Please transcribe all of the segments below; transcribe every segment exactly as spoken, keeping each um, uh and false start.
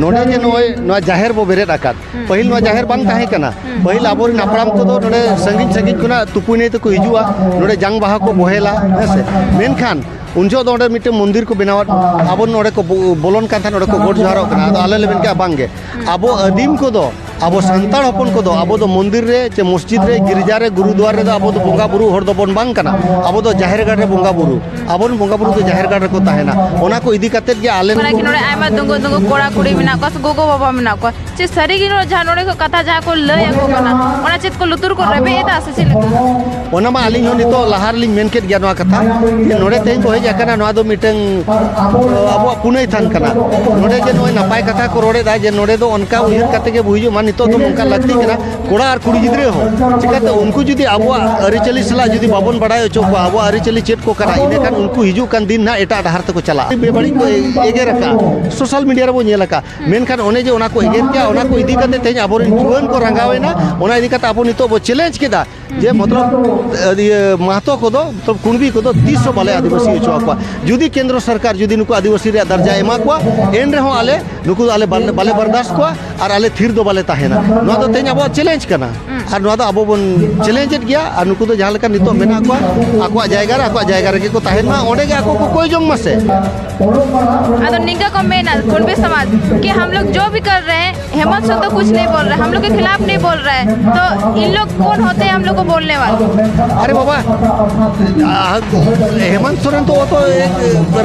ᱱᱚᱰᱮ ᱡᱮ ᱱᱚᱜᱼᱚᱭ ᱱᱚᱣᱟ ᱡᱟᱦᱮᱨ ᱵᱚ ᱵᱮᱨᱮᱫ ᱟᱠᱟᱫ, ᱦᱩᱸ᱾ ᱯᱟᱹᱦᱤᱞ ᱱᱚᱣᱟ ᱡᱟᱦᱮᱨ ᱵᱟᱝ ᱛᱟᱦᱮᱸ ᱠᱟᱱᱟ᱾ ᱦᱩᱸ᱾ ᱯᱟᱹᱦᱤᱞ ᱟᱵᱚᱨᱮᱱ ᱦᱟᱯᱲᱟᱢ ᱠᱚᱫᱚ ᱱᱚᱰᱮ ᱥᱟᱺᱜᱤᱧ ᱥᱟᱺᱜᱤᱧ ᱠᱷᱚᱱᱟᱜ ᱛᱩᱯᱩᱭ ᱱᱟᱹᱭ ᱛᱮᱠᱚ ᱦᱤᱡᱩᱜᱼᱟ, ᱱᱚᱰᱮ ᱡᱟᱝ ᱵᱟᱦᱟ ᱠᱚ ᱵᱚᱦᱮᱞᱟ, ᱦᱮᱸ ᱥᱮ᱾ ᱢᱮᱱᱠᱷᱟᱱ ᱩᱱ ᱡᱚᱦᱚᱜ ᱫᱚ ᱚᱸᱰᱮ ᱢᱤᱫᱴᱮᱱ ᱢᱚᱱᱫᱤᱨ ᱠᱚ ᱵᱮᱱᱟᱣᱟ, ᱟᱵᱚ ᱱᱚᱰᱮ ᱠᱚ ᱵᱚ-, ᱵᱚᱞᱚᱱ ᱠᱟᱱ ᱛᱟᱦᱮᱸᱫ, ᱚᱸᱰᱮ ᱠᱚ ᱜᱚᱰ ᱡᱚᱦᱟᱨᱚᱜ ᱠᱟᱱᱟ᱾ ᱟᱫᱚ ᱟᱞᱮ ᱞᱮ ᱢᱮᱱ ᱠᱮᱜᱼᱟ, ᱵᱟᱝ ᱜᱮ, ᱦᱩᱸ᱾ ᱟᱵᱚ ᱟᱹᱫᱤᱢ ᱠᱚᱫᱚ, ᱟᱵᱚ ᱥᱟᱱᱛᱟᱲ ᱦᱚᱯᱚᱱ ᱠᱚᱫᱚ, ᱟᱵᱚ ᱫᱚ ᱢᱚᱱᱫᱤᱨ ᱨᱮ ᱪᱮ ᱢᱚᱥᱡᱤᱫ ᱨᱮ, ᱜᱤᱨᱡᱟ ᱨᱮ, ᱜᱩᱨᱩᱫᱩᱣᱟᱨ ᱨᱮᱫᱚ ᱟᱵᱚ ᱫᱚ ᱵᱚᱸᱜᱟ ᱵᱩᱨᱩ ᱦᱚᱲ ᱫᱚᱵᱚᱱ ᱵᱟᱝ ᱠᱟᱱᱟ᱾ ᱟᱵᱚ ᱫᱚ ᱡᱟᱦᱮᱨ ᱜᱟᱲ ᱨᱮ ᱵᱚᱸᱜᱟ ᱵᱩᱨᱩ᱾ ᱟᱵᱚᱨᱮᱱ ᱵᱚᱸᱜᱟ ᱵᱩᱨᱩ ᱫᱚ ᱡᱟᱦᱮᱨ ᱜᱟᱲ ᱨᱮᱠᱚ ᱛᱟᱦᱮᱱᱟ᱾ ᱚᱱᱟ ᱠᱚ ᱤᱫᱤ ᱠᱟᱛᱮᱫ ᱜᱮ ᱟᱞᱮ ᱢᱟᱱᱮ ᱠᱤ ᱱᱚᱰᱮ ᱟᱭᱢᱟ ᱫᱩᱸᱜᱟᱹ ᱫᱩᱸᱜᱟᱹ ᱠᱚᱲᱟ ᱠᱩᱲᱤ ᱢᱮᱱᱟᱜ ᱠᱚᱣᱟ ᱥᱮ ᱜᱚᱜᱚ ᱵᱟᱵᱟ ᱢᱮᱱᱟᱜ ᱠᱚᱣᱟ, ᱪᱮ ᱥᱟᱹᱨᱤ ᱜᱮ ᱱᱚᱰᱮ ᱡᱟᱦᱟᱸ ᱱᱚᱰᱮ ᱠᱚ ᱠᱟᱛᱷᱟ ᱡᱟᱦᱟᱸ ᱠᱚ ᱞᱟᱹᱭ ᱟᱠᱚ ᱠᱟᱱᱟ, ᱚᱱᱟ ᱪᱮᱫ ᱠᱚ ᱞᱩᱛᱩᱨ ᱠᱚ ᱨᱮᱵᱮᱫ ᱮᱫᱟ ᱥᱮ ᱪᱮᱫ ᱞᱮᱠᱟ? ᱚᱱᱟ ᱢᱟ ᱟᱹᱞᱤᱧ ᱦᱚᱸ ᱱᱤᱛᱚᱜ ᱞᱟᱦᱟ ᱨᱮᱞᱤᱧ ᱢᱮᱱ ᱠᱮᱫ ᱜᱮᱭᱟ ᱱᱚᱣᱟ ᱠᱟᱛᱷᱟ, ᱡᱮ ᱱᱚᱰᱮ ᱛᱮᱦᱮᱧ ᱵᱚ ᱦᱮᱡ ᱟᱠᱟᱱᱟ, ᱱᱚᱣᱟ ᱫᱚ ᱢᱤᱫᱴᱟᱝ, ᱟᱵᱚᱣᱟᱜ ᱯᱩᱱᱟᱹᱭ ᱛᱷᱟᱱ ᱠᱟᱱᱟ᱾ ᱱᱚᱰᱮ ᱡᱮ ᱱᱚᱜᱼᱚᱭ ᱱᱟᱯᱟᱭ ᱠᱟᱛᱷᱟ ᱠᱚ ᱨᱚᱲ ᱮᱫᱟ, ᱡᱮ ᱱᱚᱰᱮ ᱫᱚ ᱚᱱᱠᱟ ᱩᱭᱦᱟᱹᱨ ᱠᱟᱛᱮ ᱜᱮ ᱵᱚ ᱦᱤᱡᱩᱜ ᱢᱟ, ᱱᱤᱛᱚᱜ ᱫᱚ ᱱᱚᱝᱠᱟ ᱞᱟᱹᱠᱛᱤ ᱠᱟᱱᱟ, ᱠᱚᱲᱟ ᱟᱨ ᱠᱩᱲᱤ ᱜᱤᱫᱽᱨᱟᱹ ᱦᱚᱸ᱾ ᱪᱤᱠᱟᱹᱛᱮ ᱩᱱᱠᱩ ᱡᱩᱫᱤ ᱟᱵᱚᱣᱟᱜ ᱟᱹᱨᱤᱪᱟᱹᱞᱤ ᱥᱟᱞᱟᱜ ᱡᱩᱫᱤ ᱵᱟᱵᱚᱱ ᱵᱟᱲᱟᱭ ᱦᱚᱪᱚ ᱠᱚᱣᱟ, ᱟᱵᱚᱣᱟᱜ ᱟᱹᱨᱤᱪᱟᱹᱞᱤ ᱪᱮᱫ ᱠᱚ ᱠᱟᱱᱟ, ᱤᱱᱟᱹᱠᱷᱟᱱ ᱩᱱᱠᱩ ᱦᱤᱡᱩᱜ ᱠᱟᱱ ᱫᱤᱱ ᱱᱟᱦᱟᱜ ᱮᱴᱟᱜ ᱰᱟᱦᱟᱨ ᱛᱮᱠᱚ ᱪᱟᱞᱟᱜᱼᱟ᱾ ᱵᱮᱵᱟᱹᱲᱤᱡ ᱠᱚ ᱮᱜᱮᱨ ᱟᱠᱟᱫ, ᱥᱳᱥᱟᱞ ᱢᱤᱰᱤᱭᱟ ᱨᱮᱵᱚᱱ ᱧᱮᱞ ᱟᱠᱟᱫ᱾ ᱢᱮᱱᱠᱷᱟᱱ ᱚᱱᱮ ᱡᱮ ᱚᱱᱟ ᱠᱚ ᱮᱜᱮᱨ ᱠᱮᱜᱼᱟ, ᱚᱱᱟ ᱠᱚ ᱤᱫᱤ ᱠᱟᱛᱮ ᱛᱮᱦᱮᱧ ᱟᱵᱚᱨᱮᱱ ᱡᱩᱣᱟᱹᱱ ᱠᱚ ᱨᱟᱸᱜᱟᱣ ᱮᱱᱟ, ᱚᱱᱟ ᱤᱫᱤ ᱠᱟᱛᱮ ᱟᱵᱚ ᱱᱤᱛᱚᱜ ᱵᱚ ᱪᱮᱞᱮᱧᱡᱽ ᱠᱮᱫᱟ᱾ ᱡᱮ ᱢᱚᱛᱞᱚᱵ, ᱤᱭᱟᱹ, ᱢᱟᱦᱛᱚ ᱠᱚᱫᱚ, ᱢᱚᱛᱞᱚᱵ, ᱠᱩᱬᱵᱤ ᱠᱚᱫᱚ ᱛᱤᱥ ᱦᱚᱸ ᱵᱟᱞᱮ ᱟᱹᱫᱤᱵᱟᱹᱥᱤ ᱦᱚᱪᱚ ᱟᱠᱚᱣᱟ᱾ ᱡᱩᱫᱤ ᱠᱮᱱᱫᱨᱚ ᱥᱚᱨᱠᱟᱨ ᱡᱩᱫᱤ ᱱᱩᱠᱩ ᱟᱹᱫᱤᱵᱟᱹᱥᱤ ᱨᱮᱭᱟᱜ ᱫᱟᱨᱡᱟ ᱮᱢᱟ ᱠᱚᱣᱟ, ᱮᱱ ᱨᱮᱦᱚᱸ ᱟᱞᱮ ᱱᱩᱠᱩ ᱫᱚ ᱟᱞᱮ ᱵᱟᱞᱮ, ᱵᱟᱞᱮ ᱵᱟᱨᱫᱟᱥ ᱠᱚᱣᱟ ᱟᱨ ᱟᱞᱮ ᱛᱷᱤᱨ ᱫᱚ ᱵᱟᱞᱮ ᱛᱟᱦᱮᱱᱟ᱾ ᱱᱚᱣᱟ ᱫᱚ ᱛᱮᱦᱮᱧ ᱟᱵᱚᱣᱟᱜ ᱪᱮᱞᱮᱧᱡᱽ ᱠᱟᱱᱟ᱾ ᱦᱩᱸ᱾ ᱟᱨ ᱱᱚᱣᱟ ᱫᱚ ᱟᱵᱚ ᱵᱚᱱ ᱪᱮᱞᱮᱧᱡᱽ ᱮᱫ ᱜᱮᱭᱟ᱾ ᱟᱨ ᱱᱩᱠᱩ ᱫᱚ ᱡᱟᱦᱟᱸ ᱞᱮᱠᱟ ᱱᱤᱛᱚᱜ ᱢᱮᱱᱟᱜ ᱠᱚᱣᱟ, ᱟᱠᱚᱣᱟᱜ ᱡᱟᱭᱜᱟ ᱨᱮ, ᱟᱠᱚᱣᱟᱜ ᱡᱟᱭᱜᱟ ᱨᱮᱜᱮ ᱠᱚ ᱛᱟᱦᱮᱱ ᱢᱟ, ᱚᱸᱰᱮ ᱜᱮ ᱟᱠᱚ ᱠᱚ ᱠᱚᱭ ᱡᱚᱝ ᱢᱟ ᱥᱮ᱾ ᱟᱫᱚ ᱱᱤᱝᱠᱟᱹ ᱠᱚ ᱢᱮᱱᱟ ᱠᱩᱬᱵᱤ ᱥᱚᱢᱟᱡᱽ ᱠᱤ ᱦᱟᱢ ᱞᱳᱜ ᱡᱳ ᱵᱷᱤ ᱠᱟᱨ ᱨᱮ ᱦᱮᱸ, ᱦᱮᱢᱚᱱᱛ ᱥᱚᱨᱮᱱ ᱫᱚ ᱠᱩᱪᱷ ᱱᱟᱦᱤᱸ ᱵᱳᱞ ᱨᱟᱦᱟ, ᱦᱟᱢ ᱞᱳᱜ ᱠᱮ ᱠᱷᱤᱞᱟᱯ ᱱᱟᱦᱤᱸ ᱵᱳᱞ ᱨᱟᱦᱟ ᱦᱮ, ᱛᱚ ᱤᱱ ᱞᱳᱜ ᱠᱳᱱ ᱦᱳᱛᱮ ᱦᱮᱸ ᱦᱟᱢ ᱞᱳᱜ ᱠᱳ ᱵᱳᱞᱱᱮ ᱣᱟᱞᱮ? ᱟᱨᱮ ᱵᱟᱵᱟ, ᱟ, ᱦᱮᱢᱚᱱᱛ ᱥᱚᱨᱮᱱ ᱫᱚ ᱛᱚ ᱮᱠ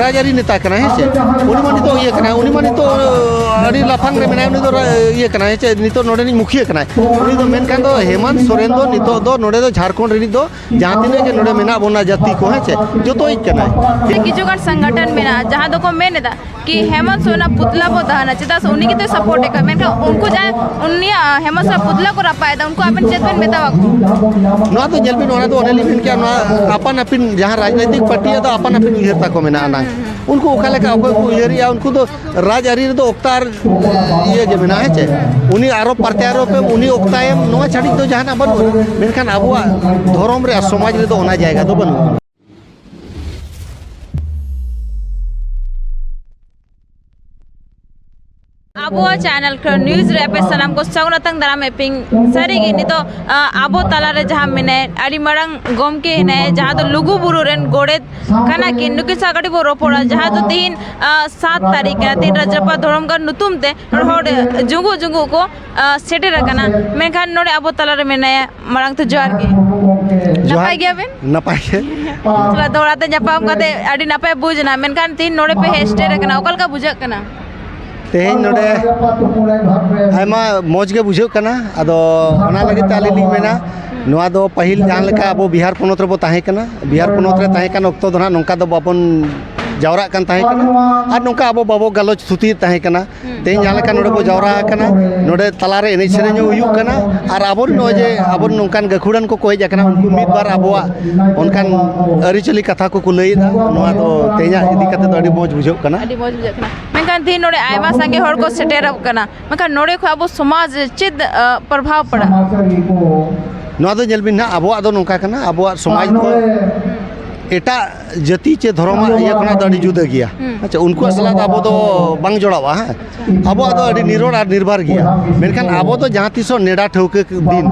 ᱨᱟᱡᱽᱟᱹᱨᱤ ᱱᱮᱛᱟ ᱠᱟᱱᱟᱭ, ᱦᱮᱸ ᱥᱮ? ᱩᱱᱤ ᱢᱟ ᱱᱤᱛᱚᱜ ᱤᱭᱟᱹ ᱠᱟᱱᱟᱭ, ᱩᱱᱤ ᱢᱟ ᱱᱤᱛᱚᱜ, ᱟ, ᱟᱹᱰᱤ ᱞᱟᱯᱷᱟᱝ ᱨᱮ ᱢᱮᱱᱟᱭᱟ, ᱩᱱᱤ ᱫᱚ ᱨᱟ-, ᱤᱭᱟᱹ ᱠᱟᱱᱟᱭ, ᱦᱮᱸ ᱪᱮ? ᱱᱤᱛᱚᱜ ᱱᱚᱰᱮᱱᱤᱡ ᱢᱩᱠᱷᱤᱭᱟᱹ ᱠᱟᱱᱟᱭ᱾ ᱩᱱᱤ ᱫᱚ ᱢᱮᱱᱠᱷᱟᱱ ᱫᱚ ᱦᱮᱢᱚᱱᱛ ᱥᱚᱨᱮᱱ ᱫᱚ ᱱᱤᱛᱚᱜ ᱫᱚ ᱱᱚᱰᱮ ᱫᱚ ᱡᱷᱟᱲᱠᱷᱚᱸᱰ ᱨᱤᱱᱤᱡ ᱫᱚ ᱡᱟᱦᱟᱸ ᱛᱤᱱᱟᱹᱜ ᱜᱮ ᱱᱚᱰᱮ ᱢᱮᱱᱟᱜ ᱵᱚᱱᱟ ᱡᱟᱹᱛᱤ ᱠᱚ, ᱦᱮᱸ ᱪᱮ, ᱡᱚᱛᱚᱭᱤᱡ ᱠᱟᱱᱟᱭ᱾ ᱥᱮ ᱠᱤᱪᱷᱩ ᱜᱟᱱ ᱥᱚᱝᱜᱚᱴᱷᱚᱱ ᱢᱮᱱᱟᱜᱼᱟ, ᱡᱟᱦᱟᱸ ᱫᱚᱠᱚ ᱢᱮᱱ ᱮᱫᱟ ᱠᱤ ᱦᱮᱢᱚᱱᱛ ᱥᱚᱨᱮᱱᱟᱜ ᱯᱩᱛᱞᱟ ᱵᱚ ᱫᱟᱦᱟᱱᱟ, ᱪᱮᱫᱟᱜ ᱥᱮ ᱩᱱᱤ ᱜᱮᱛᱚᱭ ᱥᱟᱯᱳᱨᱴ ᱮᱫ ᱠᱟᱱ, ᱢᱮᱱᱠᱷᱟᱱ ᱩᱱᱠᱩ ᱡᱟᱦᱟᱸᱭ ᱩᱱᱤᱭᱟᱜ ᱦᱮᱢᱚᱱᱛ ᱥᱚᱨᱮᱱᱟᱜ ᱯᱩᱛᱞᱟ ᱠᱚ ᱨᱟᱯᱟᱜ ᱮᱫᱟ, ᱩᱱᱠᱩ ᱟᱵᱮᱱ ᱪᱮᱫ ᱵᱮᱱ ᱢᱮᱛᱟ ᱟᱠᱚ? ᱱᱚᱣᱟ ᱫᱚ ᱧᱮᱞ ᱵᱤᱱ, ᱚᱱᱟ ᱫᱚ ᱚᱱᱮ ᱞᱤᱧ ᱢᱮᱱ ᱠᱮᱜᱼᱟ, ᱱᱚᱣᱟ ᱟᱯᱟᱱ ᱟᱹᱯᱤᱱ ᱡᱟᱦᱟᱸ ᱨᱟᱡᱽᱱᱳᱭᱛᱤᱠ ᱯᱟᱨᱴᱤ, ᱟᱫᱚ ᱟᱯᱟᱱ ᱟᱯᱤᱱ ᱩᱭᱦᱟᱹᱨ ᱛᱟᱠᱚ ᱢᱮᱱᱟᱜᱼᱟ ᱱᱟᱝ᱾ ᱩᱱᱠᱩ ᱚᱠᱟ ᱞᱮᱠᱟ ᱚᱠᱚᱭ ᱠᱚ ᱩᱭᱦᱟᱹᱨᱮᱜᱼᱟ, ᱩᱱᱠᱩ ᱫᱚ ᱨᱟᱡᱽ ᱟᱹᱨᱤ ᱨᱮᱫᱚ ᱚᱠᱛᱟ ᱟᱨ ᱤᱭᱟᱹ ᱜᱮ ᱢᱮᱱᱟᱜᱼᱟ, ᱦᱮᱸ ᱪᱮ? ᱩᱱᱤ ᱟᱨᱚ ᱯᱨᱚᱛᱭᱟᱨᱳᱯ ᱮᱢ, ᱩᱱᱤ ᱚᱠᱛᱟᱭ ᱮᱢ, ᱱᱚᱣᱟ ᱪᱷᱟᱹᱲᱤᱡ ᱫᱚ ᱡᱟᱦᱟᱱᱟᱜ ᱵᱟᱹᱱᱩᱜᱼᱟ᱾ ᱢᱮᱱᱠᱷᱟᱱ ᱟᱵᱚᱣᱟᱜ ᱫᱷᱚᱨᱚᱢ ᱨᱮ ᱟᱨ ᱥᱚᱢᱟᱡᱽ ᱨᱮᱫᱚ ᱚᱱᱟ ᱡᱟᱭᱜᱟ ᱫᱚ ᱵᱟᱹᱱᱩᱜᱼᱟ᱾ ᱟᱵᱚᱣᱟᱜ ᱪᱮᱱᱮᱞ ᱠᱷᱚᱱ ᱱᱤᱭᱩᱡᱽ ᱨᱮ ᱟᱯᱮ ᱥᱟᱱᱟᱢ ᱠᱚ ᱥᱟᱹᱜᱩᱱ ᱟᱛᱟᱝ ᱫᱟᱨᱟᱢᱮᱫ ᱯᱮᱭᱟᱹᱧ᱾ ᱥᱟᱹᱨᱤᱜᱮ ᱱᱤᱛᱚᱜ, ᱟ, ᱟᱵᱚ ᱛᱟᱞᱟᱨᱮ ᱡᱟᱦᱟᱸ ᱢᱮᱱᱟᱭᱟ, ᱟᱹᱰᱤ ᱢᱟᱨᱟᱝ ᱜᱚᱢᱠᱮ ᱦᱮᱱᱟᱭᱟ, ᱡᱟᱦᱟᱸ ᱫᱚ ᱞᱩᱜᱩ ᱵᱩᱨᱩ ᱨᱮᱱ ᱜᱚᱰᱮᱛ ᱠᱟᱱᱟ ᱠᱤᱱ᱾ ᱱᱩᱠᱤᱱ ᱥᱟᱶ ᱠᱟᱹᱴᱤᱡ ᱵᱚ ᱨᱚᱯᱚᱲᱟ, ᱡᱟᱦᱟᱸ ᱫᱚ ᱛᱤᱦᱤᱧ, ᱟ, ᱥᱟᱛ ᱛᱟᱹᱨᱤᱠᱷ ᱠᱟᱱᱟ, ᱛᱤᱦᱤᱧ ᱨᱟᱡᱽᱨᱟᱯᱟ ᱫᱷᱚᱨᱚᱢ ᱜᱟᱲ ᱧᱩᱛᱩᱢ ᱛᱮ ᱦᱚᱲ ᱡᱩᱸᱜᱩᱜ ᱡᱩᱸᱜᱩᱜ ᱠᱚ, ᱟ, ᱥᱮᱴᱮᱨ ᱟᱠᱟᱱᱟ᱾ ᱢᱮᱱᱠᱷᱟᱱ ᱱᱚᱰᱮ ᱟᱵᱚ ᱛᱟᱞᱟᱨᱮ ᱢᱮᱱᱟᱭᱟ, ᱢᱟᱲᱟᱝ ᱛᱮ ᱡᱚᱦᱟᱨ ᱜᱮ᱾ ᱡᱚᱦᱟᱨ᱾ ᱱᱟᱯᱟᱭ ᱜᱮᱭᱟᱵᱮᱱ? ᱱᱟᱯᱟᱭ ᱜᱮ᱾ ᱛᱷᱚᱲᱟ ᱫᱚᱦᱲᱟ ᱛᱮ ᱧᱟᱯᱟᱢ ᱠᱟᱛᱮ ᱟᱹᱰᱤ ᱱᱟᱯᱟᱭ ᱵᱩᱡᱽ ᱮᱱᱟ, ᱢᱮᱱᱠᱷᱟᱱ ᱛᱤᱦᱤᱧ ᱱᱚᱰᱮ ᱯᱮ ᱦᱮᱡ ᱥᱮᱴᱮᱨ ᱟᱠᱟᱱᱟ, ᱚᱠᱟ ᱞᱮᱠᱟ ᱵᱩᱡᱷᱟᱹᱜ ᱠᱟᱱᱟ? ᱛᱮᱦᱮᱧ ᱱᱚᱰᱮ ᱟᱭᱢᱟ ᱢᱚᱡᱽ ᱜᱮ ᱵᱩᱡᱷᱟᱹᱜ ᱠᱟᱱᱟ᱾ ᱟᱫᱚ ᱚᱱᱟ ᱞᱟᱹᱜᱤᱫ ᱛᱮ ᱟᱹᱞᱤᱧ ᱞᱤᱧ ᱢᱮᱱᱟ, ᱱᱚᱣᱟ ᱫᱚ ᱯᱟᱹᱦᱤᱞ ᱡᱟᱦᱟᱸ ᱞᱮᱠᱟ ᱟᱵᱚ ᱵᱤᱦᱟᱨ ᱯᱚᱱᱚᱛ ᱨᱮᱵᱚ ᱛᱟᱦᱮᱸ ᱠᱟᱱᱟ, ᱵᱤᱦᱟᱨ ᱯᱚᱱᱚᱛ ᱨᱮ ᱛᱟᱦᱮᱸ ᱠᱟᱱ ᱚᱠᱛᱚ ᱫᱚ ᱱᱟᱦᱟᱜ ᱱᱚᱝᱠᱟ ᱫᱚ ᱵᱟᱵᱚᱱ ᱡᱟᱣᱨᱟᱜ ᱠᱟᱱ ᱛᱟᱦᱮᱸ ᱠᱟᱱᱟ, ᱟᱨ ᱱᱚᱝᱠᱟ ᱟᱵᱚ ᱵᱟᱵᱚ ᱜᱟᱞᱚᱪ ᱛᱷᱩᱛᱤᱭᱮᱫ ᱛᱟᱦᱮᱸ ᱠᱟᱱᱟ᱾ ᱛᱮᱦᱮᱧ ᱡᱟᱦᱟᱸ ᱞᱮᱠᱟ ᱱᱚᱰᱮ ᱵᱚ ᱡᱟᱣᱨᱟ ᱟᱠᱟᱱᱟ, ᱱᱚᱰᱮ ᱛᱟᱞᱟᱨᱮ ᱮᱱᱮᱡ ᱥᱮᱨᱮᱧ ᱦᱚᱸ ᱦᱩᱭᱩᱜ ᱠᱟᱱᱟ, ᱟᱨ ᱟᱵᱚᱨᱮᱱ ᱱᱚᱜᱼᱚᱭ ᱡᱮ ᱟᱵᱚᱨᱮᱱ ᱱᱚᱝᱠᱟᱱ ᱜᱟᱹᱠᱷᱩᱲᱟᱱ ᱠᱚᱠᱚ ᱦᱮᱡ ᱟᱠᱟᱱᱟ, ᱩᱱᱠᱩ ᱢᱤᱫ ᱵᱟᱨ ᱟᱵᱚᱣᱟᱜ ᱚᱱᱠᱟᱱ ᱟᱹᱨᱤᱪᱟᱹᱞᱤ ᱠᱟᱛᱷᱟ ᱠᱚᱠᱚ ᱞᱟᱹᱭᱮᱫᱟ᱾ ᱱᱚᱣᱟ ᱫᱚ ᱛᱮᱦᱮᱧᱟᱜ ᱤᱫᱤ ᱠᱟᱛᱮ ᱫᱚ ᱟᱹᱰᱤ ᱢᱚᱡᱽ ᱵᱩᱡᱷᱟᱹᱜ ᱠᱟᱱᱟ᱾ ᱟᱹᱰᱤ ᱢᱚᱡᱽ ᱵᱩᱡᱷᱟᱹᱜ ᱠᱟᱱᱟ᱾ ᱢᱮᱱᱠᱷᱟᱱ ᱛᱮᱦᱮᱧ ᱱᱚᱰᱮ ᱟᱭᱢᱟ ᱥᱟᱸᱜᱮ ᱦᱚᱲ ᱠᱚ ᱥᱮᱴᱮᱨᱚᱜ ᱠᱟᱱᱟ, ᱢᱮᱱᱠᱷᱟᱱ ᱱᱚᱰᱮ ᱠᱷᱚᱱ ᱟᱵᱚ ᱥᱚᱢᱟᱡᱽ ᱪᱮᱫ, ᱟ, ᱯᱨᱚᱵᱷᱟᱵᱽ ᱯᱟᱲᱟᱜᱼᱟ? ᱱᱚᱣᱟ ᱫᱚ ᱧᱮᱞ ᱵᱤᱱ ᱱᱟᱦᱟᱜ, ᱟᱵᱚᱣᱟᱜ ᱫᱚ ᱱᱚᱝᱠᱟ ᱠᱟᱱᱟ, ᱟᱵᱚᱣᱟᱜ ᱥᱚᱢᱟᱡᱽ ᱫᱚ ᱮᱴᱟᱜ ᱡᱟᱹᱛᱤ ᱪᱮ ᱫᱷᱚᱨᱚᱢᱟᱜ ᱤᱭᱟᱹ ᱠᱷᱚᱱᱟᱜ ᱫᱚ ᱟᱹᱰᱤ ᱡᱩᱫᱟᱹ ᱜᱮᱭᱟ᱾ ᱦᱩᱸ᱾ ᱟᱪᱪᱷᱟ, ᱩᱱᱠᱩᱣᱟᱜ ᱥᱟᱞᱟᱜ ᱫᱚ ᱟᱵᱚ ᱫᱚ ᱵᱟᱝ ᱡᱚᱲᱟᱣᱟ, ᱦᱮᱸ᱾ ᱟᱵᱚᱣᱟᱜ ᱫᱚ ᱟᱹᱰᱤ ᱱᱤᱨᱚᱲ ᱟᱨ ᱱᱤᱨᱵᱟᱨ ᱜᱮᱭᱟ᱾ ᱢᱮᱱᱠᱷᱟᱱ ᱟᱵᱚ ᱫᱚ ᱡᱟᱦᱟᱸ ᱛᱤᱥᱚᱜ ᱱᱮᱰᱟ ᱴᱷᱟᱹᱣᱠᱟᱹ ᱫᱤᱱ,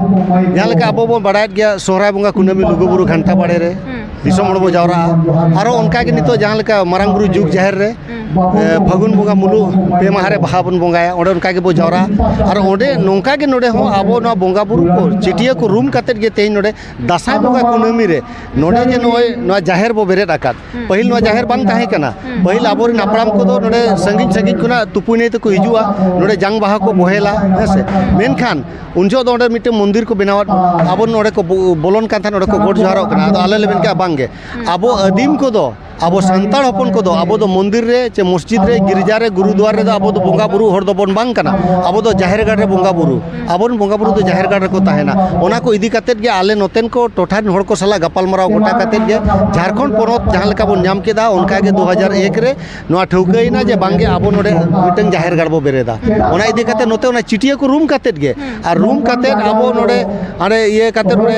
ᱡᱟᱦᱟᱸ ᱞᱮᱠᱟ ᱟᱵᱚ ᱵᱚᱱ ᱵᱟᱲᱟᱭᱮᱫ ᱜᱮᱭᱟ, ᱥᱚᱦᱨᱟᱭ ᱵᱚᱸᱜᱟ ᱠᱩᱱᱟᱹᱢᱤ ᱞᱩᱜᱩᱵᱩᱨᱩ ᱜᱷᱟᱱᱴᱟ ᱵᱟᱲᱮ ᱨᱮ ᱦᱩᱸ᱾ ᱫᱤᱥᱚᱢ ᱦᱚᱲ ᱵᱚ ᱡᱟᱣᱨᱟᱜᱼᱟ᱾ ᱟᱨᱚ ᱚᱱᱠᱟ ᱜᱮ ᱱᱤᱛᱚᱜ ᱡᱟᱦᱟᱸ ᱞᱮᱠᱟ ᱢᱟᱨᱟᱝ ᱵᱩᱨᱩ ᱡᱩᱜᱽ ᱡᱟᱦᱮᱨ ᱨᱮ, ᱦᱩᱸ᱾ ᱮ, ᱯᱷᱟᱹᱜᱩᱱ ᱵᱚᱸᱜᱟ ᱢᱩᱞᱩᱜ ᱯᱮ ᱢᱟᱦᱟ ᱨᱮ ᱵᱟᱦᱟ ᱵᱚᱱ ᱵᱚᱸᱜᱟᱭᱟ, ᱚᱸᱰᱮ ᱚᱱᱠᱟ ᱜᱮᱵᱚ ᱡᱟᱣᱨᱟᱜᱼᱟ᱾ ᱟᱨ ᱚᱸᱰᱮ ᱱᱚᱝᱠᱟ ᱜᱮ ᱱᱚᱰᱮ ᱦᱚᱸ ᱟᱵᱚ ᱱᱚᱣᱟ ᱵᱚᱸᱜᱟ ᱵᱩᱨᱩ ᱠᱚ ᱪᱤᱴᱭᱟᱹ ᱠᱚ ᱨᱩᱢ ᱠᱟᱛᱮᱫ ᱜᱮ ᱛᱮᱦᱮᱧ ᱱᱚᱰᱮ ᱫᱟᱸᱥᱟᱭ ᱵᱚᱸᱜᱟ ᱠᱩᱱᱟᱹᱢᱤ ᱨᱮ ᱱᱚᱰᱮ ᱡᱮ ᱱᱚᱜᱼᱚᱭ ᱱᱚᱣᱟ ᱡᱟᱦᱮᱨ ᱵᱚ ᱵᱮᱨᱮᱫ ᱟᱠᱟᱫ, ᱦᱩᱸ᱾ ᱯᱟᱹᱦᱤᱞ ᱱᱚᱣᱟ ᱡᱟᱦᱮᱨ ᱵᱟᱝ ᱛᱟᱦᱮᱸ ᱠᱟᱱᱟ᱾ ᱦᱩᱸ᱾ ᱯᱟᱹᱦᱤᱞ ᱟᱵᱚᱨᱮᱱ ᱦᱟᱯᱲᱟᱢ ᱠᱚᱫᱚ ᱱᱚᱰᱮ ᱥᱟᱺᱜᱤᱧ ᱥᱟᱺᱜᱤᱧ ᱠᱷᱚᱱᱟᱜ ᱛᱩᱯᱩᱭ ᱱᱟᱹᱭ ᱛᱮᱠᱚ ᱦᱤᱡᱩᱜᱼᱟ, ᱱᱚᱰᱮ ᱡᱟᱝ ᱵᱟᱦᱟ ᱠᱚ ᱵᱚᱦᱮᱞᱟ, ᱦᱮᱸ ᱥᱮ᱾ ᱢᱮᱱᱠᱷᱟᱱ ᱩᱱ ᱡᱚᱦᱚᱜ ᱫᱚ ᱚᱸᱰᱮ ᱢᱤᱫᱴᱮᱱ ᱢᱚᱱᱫᱤᱨ ᱠᱚ ᱵᱮᱱᱟᱣᱟᱫ ᱵᱚᱱᱟ᱾ ᱟᱵᱚ ᱱᱚᱰᱮ ᱠᱚ ᱵᱚ-, ᱵᱚᱞᱚᱱ ᱠᱟᱱ ᱛᱟᱦᱮᱸᱫ, ᱱᱚᱰᱮ ᱠᱚ ᱜᱚᱰ ᱡᱚᱦᱟᱨᱚᱜ ᱠᱟᱱᱟ᱾ ᱟᱫᱚ ᱟᱞᱮ ᱞᱮ ᱢᱮᱱ ᱠᱮᱜᱼᱟ, ᱵᱟᱝ ᱜᱮ, ᱦᱩᱸ᱾ ᱟᱵᱚ ᱟᱹᱫᱤᱢ ᱠᱚᱫᱚ, ᱟᱵᱚ ᱥᱟᱱᱛᱟᱲ ᱦᱚᱯᱚᱱ ᱠᱚᱫᱚ ᱟᱵᱚ ᱫᱚ ᱢᱚᱱᱫᱤᱨ ᱨᱮ ᱪᱮ ᱢᱚᱥᱡᱤᱫ ᱨᱮ, ᱜᱤᱨᱡᱟ ᱨᱮ, ᱜᱩᱨᱩᱫᱩᱣᱟᱨ ᱨᱮᱫᱚ ᱟᱵᱚ ᱫᱚ ᱵᱚᱸᱜᱟ ᱵᱩᱨᱩ ᱦᱚᱲ ᱫᱚᱵᱚᱱ ᱵᱟᱝ ᱠᱟᱱᱟ᱾ ᱟᱵᱚ ᱫᱚ ᱡᱟᱦᱮᱨ ᱜᱟᱲ ᱨᱮ ᱵᱚᱸᱜᱟ ᱵᱩᱨᱩ, ᱟᱵᱚᱨᱮᱱ ᱵᱚᱸᱜᱟ ᱵᱩᱨᱩ ᱫᱚ ᱡᱟᱦᱮᱨ ᱜᱟᱲ ᱨᱮᱠᱚ ᱛᱟᱦᱮᱱᱟ᱾ ᱚᱱᱟ ᱠᱚ ᱤᱫᱤ ᱠᱟᱛᱮᱫ ᱜᱮ ᱟᱞᱮ ᱱᱚᱛᱮᱱ ᱠᱚ ᱴᱚᱴᱷᱟ ᱨᱮᱱ ᱦᱚᱲ ᱠᱚ ᱥᱟᱞᱟᱜ ᱜᱟᱯᱟᱞᱢᱟᱨᱟᱣ ᱜᱚᱴᱟ ᱠᱟᱛᱮᱫ ᱜᱮ ᱡᱷᱟᱲᱠᱷᱚᱸᱰ ᱯᱚᱱᱚᱛ ᱡᱟᱦᱟᱸ ᱞᱮᱠᱟ ᱵᱚᱱ ᱧᱟᱢ ᱠᱮᱫᱟ, ᱚᱱᱠᱟ ᱜᱮ ᱫᱩ ᱦᱟᱡᱟᱨ ᱮᱠ ᱨᱮ ᱱᱚᱣᱟ ᱴᱷᱟᱹᱣᱠᱟᱹᱭᱮᱱᱟ ᱡᱮ ᱵᱟᱝᱜᱮ ᱟᱵᱚ ᱱᱚᱰᱮ ᱢᱤᱫᱴᱟᱝ ᱡᱟᱦᱮᱨ ᱜᱟᱲ ᱵᱚ ᱵᱮᱨᱮᱫᱟ᱾ ᱚᱱᱟ ᱤᱫᱤ ᱠᱟᱛᱮ ᱱᱚᱛᱮ ᱚᱱᱟ ᱪᱤᱴᱭᱟᱹ ᱠᱚ ᱨᱩᱢ ᱠᱟᱛᱮᱫ ᱜᱮ, ᱟᱨ ᱨᱩᱢ ᱠᱟᱛᱮᱫ ᱟᱵᱚ ᱱᱚᱰᱮ ᱦᱟᱸᱰᱮ ᱤᱭᱟᱹ ᱠᱟᱛᱮᱫ ᱱᱚᱰᱮ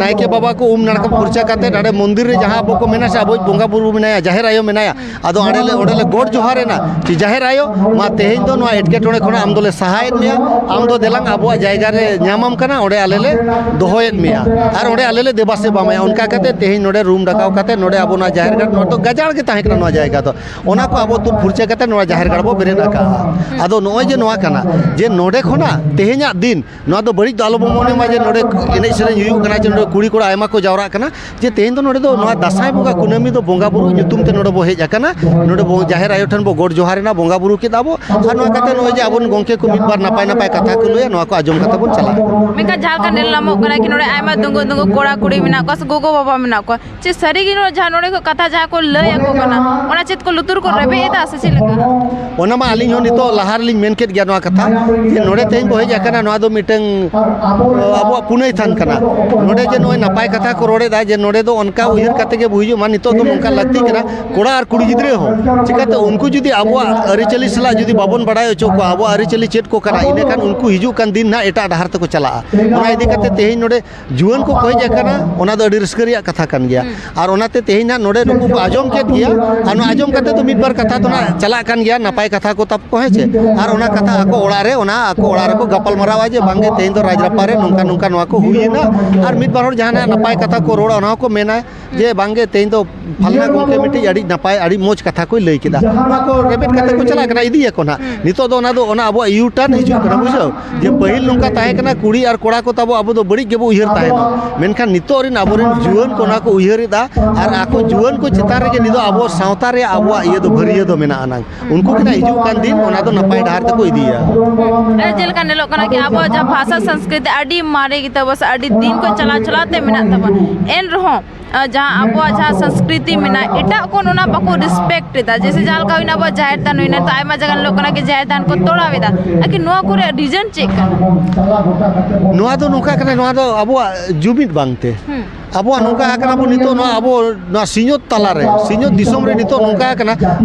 ᱱᱟᱭᱠᱮ ᱵᱟᱵᱟ ᱠᱚ ᱩᱢ ᱱᱟᱲᱠᱟ ᱯᱷᱩᱨᱪᱟ ᱠᱟᱛᱮᱫ ᱦᱟᱸᱰᱮ ᱢᱚᱱᱫᱤᱨ ᱨᱮ ᱡᱟᱦᱟᱸ ᱟᱵᱚ ᱠᱚ ᱢᱮᱱᱟ ᱥᱮ ᱟᱵᱚᱭᱤᱡ ᱵᱚᱸᱜᱟ ᱵᱩᱨᱩ ᱢᱮᱱᱟᱭᱟ, ᱡᱟᱦᱮᱨ ᱟᱭᱳ ᱢᱮᱱᱟᱭᱟ, ᱟᱫᱚ ᱚᱸᱰᱮ ᱞᱮ, ᱚᱸᱰᱮ ᱞᱮ ᱜᱚᱰ ᱡᱚᱦᱟᱨ ᱮᱱᱟ ᱡᱮ, "ᱡᱟᱦᱮᱨ ᱟᱭᱳ, ᱢᱟ ᱛᱮᱦᱮᱧ ᱫᱚ ᱱᱚᱣᱟ ᱮᱴᱠᱮᱴᱚᱬᱮ ᱠᱷᱚᱱᱟᱜ ᱟᱢ ᱫᱚᱞᱮ ᱥᱟᱦᱟᱭᱮᱫ ᱢᱮᱭᱟ, ᱟᱢ ᱫᱚ ᱫᱮᱞᱟᱝ ᱟᱵᱚᱣᱟᱜ ᱡᱟᱭᱜᱟ ᱨᱮ ᱧᱟᱢᱟᱢ ᱠᱟᱱᱟ, ᱚᱸᱰᱮ ᱟᱞᱮ ᱞᱮ ᱫᱚᱦᱚᱭᱮᱫ ᱢᱮᱭᱟ ᱟᱨ ᱚᱸᱰᱮ ᱟᱞᱮ ᱞᱮ ᱫᱮᱵᱟ ᱥᱮᱵᱟ ᱢᱮᱭᱟ᱾" ᱚᱱᱠᱟ ᱠᱟᱛᱮ ᱛᱮᱦᱮᱧ ᱱᱚᱰᱮ ᱨᱩᱢ ᱰᱟᱠᱟᱣ ᱠᱟᱛᱮ ᱱᱚᱰᱮ ᱟᱵᱚ ᱱᱚᱣᱟ ᱡᱟᱦᱮᱨ ᱜᱟᱲ, ᱱᱚᱣᱟ ᱫᱚ ᱜᱟᱡᱟᱲ ᱜᱮ ᱛᱟᱦᱮᱸ ᱠᱟᱱᱟ ᱱᱚᱣᱟ ᱡᱟᱭᱜᱟ ᱫᱚ, ᱚᱱᱟ ᱠᱚ ᱟᱵᱚ ᱛᱩᱫ ᱯᱷᱩᱨᱪᱟᱹ ᱠᱟᱛᱮ ᱱᱚᱣᱟ ᱡᱟᱦᱮᱨ ᱜᱟᱲ ᱵᱚ ᱵᱮᱨᱮᱫ ᱟᱠᱟᱫᱼᱟ᱾ ᱟᱫᱚ ᱱᱚᱜᱼᱚᱭ ᱡᱮ ᱱᱚᱣᱟ ᱠᱟᱱᱟ ᱡᱮ ᱱᱚᱰᱮ ᱠᱷᱚᱱᱟᱜ ᱛᱮᱦᱮᱧᱟᱜ ᱫᱤᱱ ᱱᱚᱣᱟ ᱫᱚ ᱵᱟᱹᱲᱤᱡ ᱫᱚ ᱟᱞᱚ ᱵᱚ ᱢᱚᱱᱮ ᱢᱟ ᱡᱮ ᱱᱚᱰᱮ ᱮᱱᱮᱡ ᱥᱮᱨᱮᱧ ᱦᱩᱭᱩᱜ ᱠᱟᱱᱟ, ᱡᱮ ᱱᱚᱰᱮ ᱠᱩᱲᱤ ᱠᱚᱲᱟ ᱟᱭᱢᱟ ᱠᱚ ᱡᱟᱣᱨᱟᱜ ᱠᱟᱱᱟ, ᱡᱮ ᱛᱮᱦᱮᱧ ᱫᱚ ᱱᱚᱰᱮ ᱫᱚ ᱱᱚᱣᱟ ᱫᱟᱸᱥᱟᱭ ᱵᱚᱸᱜᱟ ᱠᱩᱱᱟᱹᱢᱤ ᱫᱚ ᱵᱚᱸᱜᱟ ᱵᱩᱨᱩ ᱧᱩᱛᱩᱢ ᱛᱮ ᱱᱚᱰᱮ ᱵᱚ ᱦᱮᱡ ᱟᱠᱟᱱᱟ᱾ ᱱᱚᱰᱮ ᱵᱚ ᱡᱟᱦᱮᱨ ᱟᱭᱳ ᱴᱷᱮᱱ ᱵᱚ ᱜᱚᱰ ᱡᱚᱦᱟᱨ ᱮᱱᱟ, ᱵᱚᱸᱜᱟ ᱵᱩᱨᱩ ᱠᱮᱫᱟ ᱵᱚ, ᱟᱨ ᱱᱚᱣᱟ ᱠᱟᱛᱮ ᱱᱚᱜᱼᱚᱭ ᱡᱮ ᱟᱵᱚᱨᱮᱱ ᱜᱚᱢᱠᱮ ᱠᱚ ᱢᱤᱫ ᱵᱟᱨ ᱱᱟᱯᱟᱭ ᱱᱟᱯᱟᱭ ᱠᱟᱛᱷᱟ ᱠᱚ ᱞᱟᱹᱭᱟ, ᱱᱚᱣᱟ ᱠᱚ ᱟᱸᱡᱚᱢ ᱠᱟᱛᱮ ᱵᱚᱱ ᱪᱟᱞᱟᱜᱼᱟ᱾ ᱢᱮᱱᱠᱷᱟᱱ ᱡᱟᱦᱟᱸ ᱞᱮᱠᱟ ᱧᱮᱞ ᱧᱟᱢᱚᱜ ᱠᱟᱱᱟ ᱠᱤ ᱱᱚᱰᱮ ᱟᱭᱢᱟ ᱫᱩᱸᱜᱩ ᱫᱩᱸᱜᱩ ᱠᱚᱲᱟ ᱠᱩᱲᱤ ᱢᱮᱱᱟᱜ ᱠᱚᱣᱟ ᱥᱮ ᱜᱚᱜᱚ ᱵᱟᱵᱟ ᱢᱮᱱᱟᱜ ᱠᱚᱣᱟ, ᱪᱮᱫ ᱥᱟᱹᱨᱤ ᱜᱮ ᱱᱚᱣᱟ ᱡᱟᱦᱟᱸ ᱱᱚᱰᱮ ᱠᱷᱚᱱ ᱠᱟᱛᱷᱟ ᱡᱟᱦᱟᱸ ᱠᱚ ᱞᱟᱹᱭ ᱟᱠᱚ ᱠᱟᱱᱟ, ᱚᱱᱟ ᱪᱮᱫ ᱠᱚ ᱞᱩᱛᱩᱨ ᱠᱚ ᱨᱮᱵᱮᱫ ᱮᱫᱟ ᱥᱮ ᱪᱮᱫ ᱞᱮᱠᱟ? ᱚᱱᱟ ᱢᱟ ᱟᱹᱞᱤᱧ ᱦᱚᱸ ᱱᱤᱛᱚᱜ ᱞᱟᱦᱟ ᱨᱮᱞᱤᱧ ᱢᱮᱱ ᱠᱮᱫ ᱜᱮᱭᱟ ᱱᱚᱣᱟ ᱠᱟᱛᱷᱟ, ᱡᱮ ᱱᱚᱰᱮ ᱛᱮᱦᱮᱧ ᱵᱚ ᱦᱮᱡ ᱟᱠᱟᱱᱟ, ᱱᱚᱣᱟ ᱫᱚ ᱢᱤᱫᱴᱟᱝ ᱟᱵᱚᱣᱟᱜ ᱯᱩᱱᱟᱹᱭ ᱛᱷᱟᱱ ᱠᱟᱱᱟ᱾ ᱱᱚᱰᱮ ᱡᱮ ᱱᱚᱜᱼᱚᱭ ᱱᱟᱯᱟᱭ ᱠᱟᱛᱷᱟ ᱠᱚ ᱨᱚᱲ ᱮᱫᱟ, ᱡᱮ ᱱᱚᱰᱮ ᱫᱚ ᱚᱱᱠᱟ ᱩᱭᱦᱟᱹᱨ ᱠᱟᱛᱮ ᱜᱮ ᱵᱚ ᱦᱤᱡᱩᱜ ᱢᱟ, ᱱᱤᱛᱚᱜ ᱫᱚ ᱱᱚᱝᱠᱟ ᱞᱟᱹᱠᱛᱤ ᱠᱟᱱᱟ, ᱠᱚᱲᱟ ᱟᱨ ᱠᱩᱲᱤ ᱜᱤᱫᱽᱨᱟᱹ ᱦᱚᱸ᱾ ᱪᱤᱠᱟᱹᱛᱮ ᱩᱱᱠᱩ ᱡᱩᱫᱤ ᱟᱵᱚᱣᱟᱜ ᱟᱹᱨᱤᱪᱟᱹᱞᱤ ᱥᱟᱞᱟᱜ ᱡᱩᱫᱤ ᱵᱟᱵᱚᱱ ᱵᱟᱲᱟᱭ ᱦᱚᱪᱚ ᱠᱚᱣᱟ, ᱟᱵᱚᱣᱟᱜ ᱟᱹᱨᱤᱪᱟᱹᱞᱤ ᱪᱮᱫ ᱠᱚ ᱠᱟᱱᱟ, ᱤᱱᱟᱹᱠᱷᱟᱱ ᱩᱱᱠᱩ ᱦᱤᱡᱩᱜ ᱠᱟᱱ ᱫᱤᱱ ᱱᱟᱦᱟᱜ ᱮᱴᱟᱜ ᱰᱟᱦᱟᱨ ᱛᱮᱠᱚ ᱪᱟᱞᱟᱜᱼᱟ᱾ ᱚᱱᱟ ᱤᱫᱤ ᱠᱟᱛᱮ ᱛᱮᱦᱮᱧ ᱱᱚᱰᱮ ᱡᱩᱣᱟᱹᱱ ᱠᱚᱠᱚ ᱦᱮᱡ ᱟᱠᱟᱱᱟ, ᱚᱱᱟ ᱫᱚ ᱟᱹᱰᱤ ᱨᱟᱹᱥᱠᱟᱹ ᱨᱮᱭᱟᱜ ᱠᱟᱛᱷᱟ ᱠᱟᱱ ᱜᱮᱭᱟ᱾ ᱦᱩᱸ᱾ ᱟᱨ ᱚᱱᱟᱛᱮ ᱛᱮᱦᱮᱧ ᱱᱟᱜ ᱱᱚᱰᱮ ᱱᱩᱠᱩ ᱠᱚ ᱟᱸᱡᱚᱢ ᱠᱮᱫ ᱜᱮᱭᱟ, ᱟᱨ ᱱᱚᱣᱟ ᱟᱸᱡᱚᱢ ᱠᱟᱛᱮ ᱫᱚ ᱢᱤᱫ ᱵᱟᱨ ᱠᱟᱛᱷᱟ ᱫᱚ ᱱᱟᱜ ᱪᱟᱞᱟᱜ ᱠᱟᱱ ᱜᱮᱭᱟ, ᱱᱟᱯᱟᱭ ᱠᱟᱛᱷᱟ ᱠᱚ ᱛᱟᱵᱚ ᱠᱚ, ᱦᱮᱸ ᱪᱮ? ᱟᱨ ᱚᱱᱟ ᱠᱟᱛᱷᱟ ᱟᱠᱚ ᱚᱲᱟᱜ ᱨᱮ, ᱚᱱᱟ ᱟᱠᱚ ᱚᱲᱟᱜ ᱨᱮᱠᱚ ᱜᱟᱯᱟᱞ ᱢᱟᱨᱟᱣᱟ ᱡᱮ ᱵᱟᱝᱜᱮ ᱛᱮᱦᱮᱧ ᱫᱚ ᱨᱟᱡᱽᱨᱟᱯᱟ ᱨᱮ ᱱᱚᱝᱠᱟ ᱱᱚᱝᱠᱟ ᱱᱚᱣᱟ ᱠᱚ ᱦᱩᱭᱮᱱᱟ, ᱟᱨ ᱢᱤᱫ ᱵᱟᱨ ᱦᱚᱲ ᱡᱟᱦᱟᱱᱟᱜ ᱱᱟᱯᱟᱭ ᱠᱟᱛᱷᱟ ᱠᱚ ᱨᱚᱲᱟ, ᱚᱱᱟ ᱦᱚᱸᱠᱚ ᱢᱮᱱᱟ ᱡᱮ ᱵᱟᱝᱜᱮ ᱛᱮᱦᱮᱧ ᱫᱚ ᱯᱷᱟᱞᱱᱟ ᱜᱚᱢᱠᱮ ᱢᱤᱫᱴᱤᱡ ᱟᱹᱰᱤ ᱱᱟᱯᱟᱭ, ᱟᱹᱰᱤ ᱢᱚᱡᱽ ᱠᱟᱛᱷᱟ ᱠᱚᱭ ᱞᱟᱹᱭ ᱠᱮᱫᱟ᱾ ᱱᱚᱣᱟ ᱠᱚ ᱨᱮᱵᱮᱫ ᱠᱟᱛᱮ ᱠᱚ ᱪᱟᱞᱟᱜ ᱠᱟᱱᱟ, ᱤᱫᱤᱭᱟᱠᱚ ᱱᱟᱦᱟᱜ᱾ ᱦᱩᱸ᱾ ᱱᱤᱛᱚᱜ ᱫᱚ ᱚᱱᱟ ᱫᱚ, ᱚᱱᱟ ᱟᱵᱚᱣᱟᱜ U-turn ᱦᱤᱡᱩᱜ ᱠᱟᱱᱟ, ᱵᱩᱡᱷᱟᱹᱣ? ᱡᱮ ᱯᱟᱹᱦᱤᱞ ᱱᱚᱝᱠᱟ ᱛᱟᱦᱮᱸ ᱠᱟᱱᱟ, ᱠᱩᱲᱤ ᱟᱨ ᱠᱚᱲᱟ ᱠᱚ ᱛᱟᱵᱚ ᱟᱵᱚ ᱫᱚ ᱵᱟᱹᱲᱤᱡ ᱜᱮᱵᱚ ᱩᱭᱦᱟᱹᱨ ᱛᱟᱦᱮᱱᱟ, ᱢᱮᱱᱠᱷᱟᱱ ᱱᱤᱛᱚᱜ ᱨᱮᱱ ᱟᱵᱚᱨᱮᱱ ᱡᱩᱣᱟᱹᱱ ᱠᱚ ᱚᱱᱟ ᱠᱚ ᱩᱭᱦᱟᱹᱨ ᱮᱫᱟ, ᱟᱨ ᱟᱠᱚ ᱡᱩᱣᱟᱹᱱ ᱠᱚ ᱪᱮᱛᱟᱱ ᱨᱮᱜᱮ ᱱᱤᱛᱚᱜ ᱟᱵᱚ ᱥᱟᱶᱛᱟ ᱨᱮᱭᱟᱜ ᱟᱵᱚᱣᱟᱜ ᱤᱭᱟᱹ ᱫᱚ ᱵᱷᱟᱹᱨᱭᱟᱹ ᱫᱚ ᱢᱮᱱᱟᱜ ᱟᱱᱟᱝ᱾ ᱩᱱᱠᱩ ᱜᱮ ᱱᱟᱦᱟᱜ ᱦᱤᱡᱩᱜ ᱠᱟᱱ ᱫᱤᱱ ᱚᱱᱟ ᱫᱚ ᱱᱟᱯᱟᱭ ᱰᱟᱦᱟᱨ ᱛᱮᱠᱚ ᱤᱫᱤᱭᱟ᱾ ᱟᱨ ᱡᱮᱞᱮᱠᱟ ᱧᱮᱞᱚᱜ ᱠᱟᱱᱟ ᱠᱤ ᱟᱵᱚᱣᱟᱜ ᱡᱟᱦᱟᱸ ᱵᱷᱟᱥᱟ ᱥᱚᱝᱥᱠᱨᱤᱛᱤ ᱟᱹᱰᱤ ᱢᱟᱨᱮ ᱜᱮᱛᱟ ᱵᱚᱱᱟ ᱥᱮ ᱟᱹᱰᱤ ᱫᱤᱱ ᱠᱷᱚᱱ ᱪᱟᱞᱟᱣ ᱪᱟᱞᱟᱣ ᱛᱮ ᱢᱮᱱᱟᱜ ᱛᱟᱵᱚᱱᱟ, ᱮᱱ ᱨᱮᱦᱚᱸ ᱟᱨ ᱡᱟᱦᱟᱸ ᱟᱵᱚᱣᱟᱜ ᱡᱟᱦᱟᱸ ᱥᱚᱝᱥᱠᱨᱤᱛᱤ ᱢᱮᱱᱟᱜᱼᱟ, ᱮᱴᱟᱜ ᱠᱚ ᱚᱱᱟ ᱵᱟᱠᱚ respect ᱮᱫᱟ᱾ ᱡᱮᱭᱥᱮ ᱡᱟᱦᱟᱸ ᱞᱮᱠᱟ ᱦᱩᱭᱱᱟ ᱟᱵᱚᱣᱟᱜ ᱡᱟᱦᱮᱨ ᱛᱷᱟᱱ ᱦᱩᱭᱱᱟ, ᱛᱚ ᱟᱭᱢᱟ ᱡᱟᱭᱜᱟ ᱧᱮᱞᱚᱜ ᱠᱟᱱᱟ ᱠᱤ ᱡᱟᱦᱮᱨ ᱛᱷᱟᱱ ᱠᱚ ᱛᱚᱲᱟᱣ ᱮᱫᱟ᱾ ᱟᱨᱠᱤ ᱱᱚᱣᱟ ᱠᱚᱨᱮ reason ᱪᱮᱫ ᱠᱟᱱᱟ? ᱱᱚᱣᱟ ᱫᱚ ᱱᱚᱝᱠᱟ ᱠᱟᱱᱟ, ᱱᱚᱣᱟ ᱫᱚ ᱟᱵᱚᱣᱟᱜ ᱡᱩᱢᱤᱫ ᱵᱟᱝᱛᱮ᱾ ᱦᱩᱸ᱾ ᱟᱵᱚᱣᱟᱜ ᱱᱚᱝᱠᱟ ᱟᱠᱟᱱᱟ ᱵᱚ ᱱᱤᱛᱚᱜ, ᱱᱚᱣᱟ ᱟᱵᱚ ᱱᱚᱣᱟ ᱥᱤᱧᱚᱛ ᱛᱟᱞᱟᱨᱮ, ᱥᱤᱧᱚᱛ ᱫᱤᱥᱚᱢ ᱨᱮ ᱱᱤᱛᱚᱜ ᱱᱚᱝᱠᱟ ᱟᱠᱟᱱᱟ,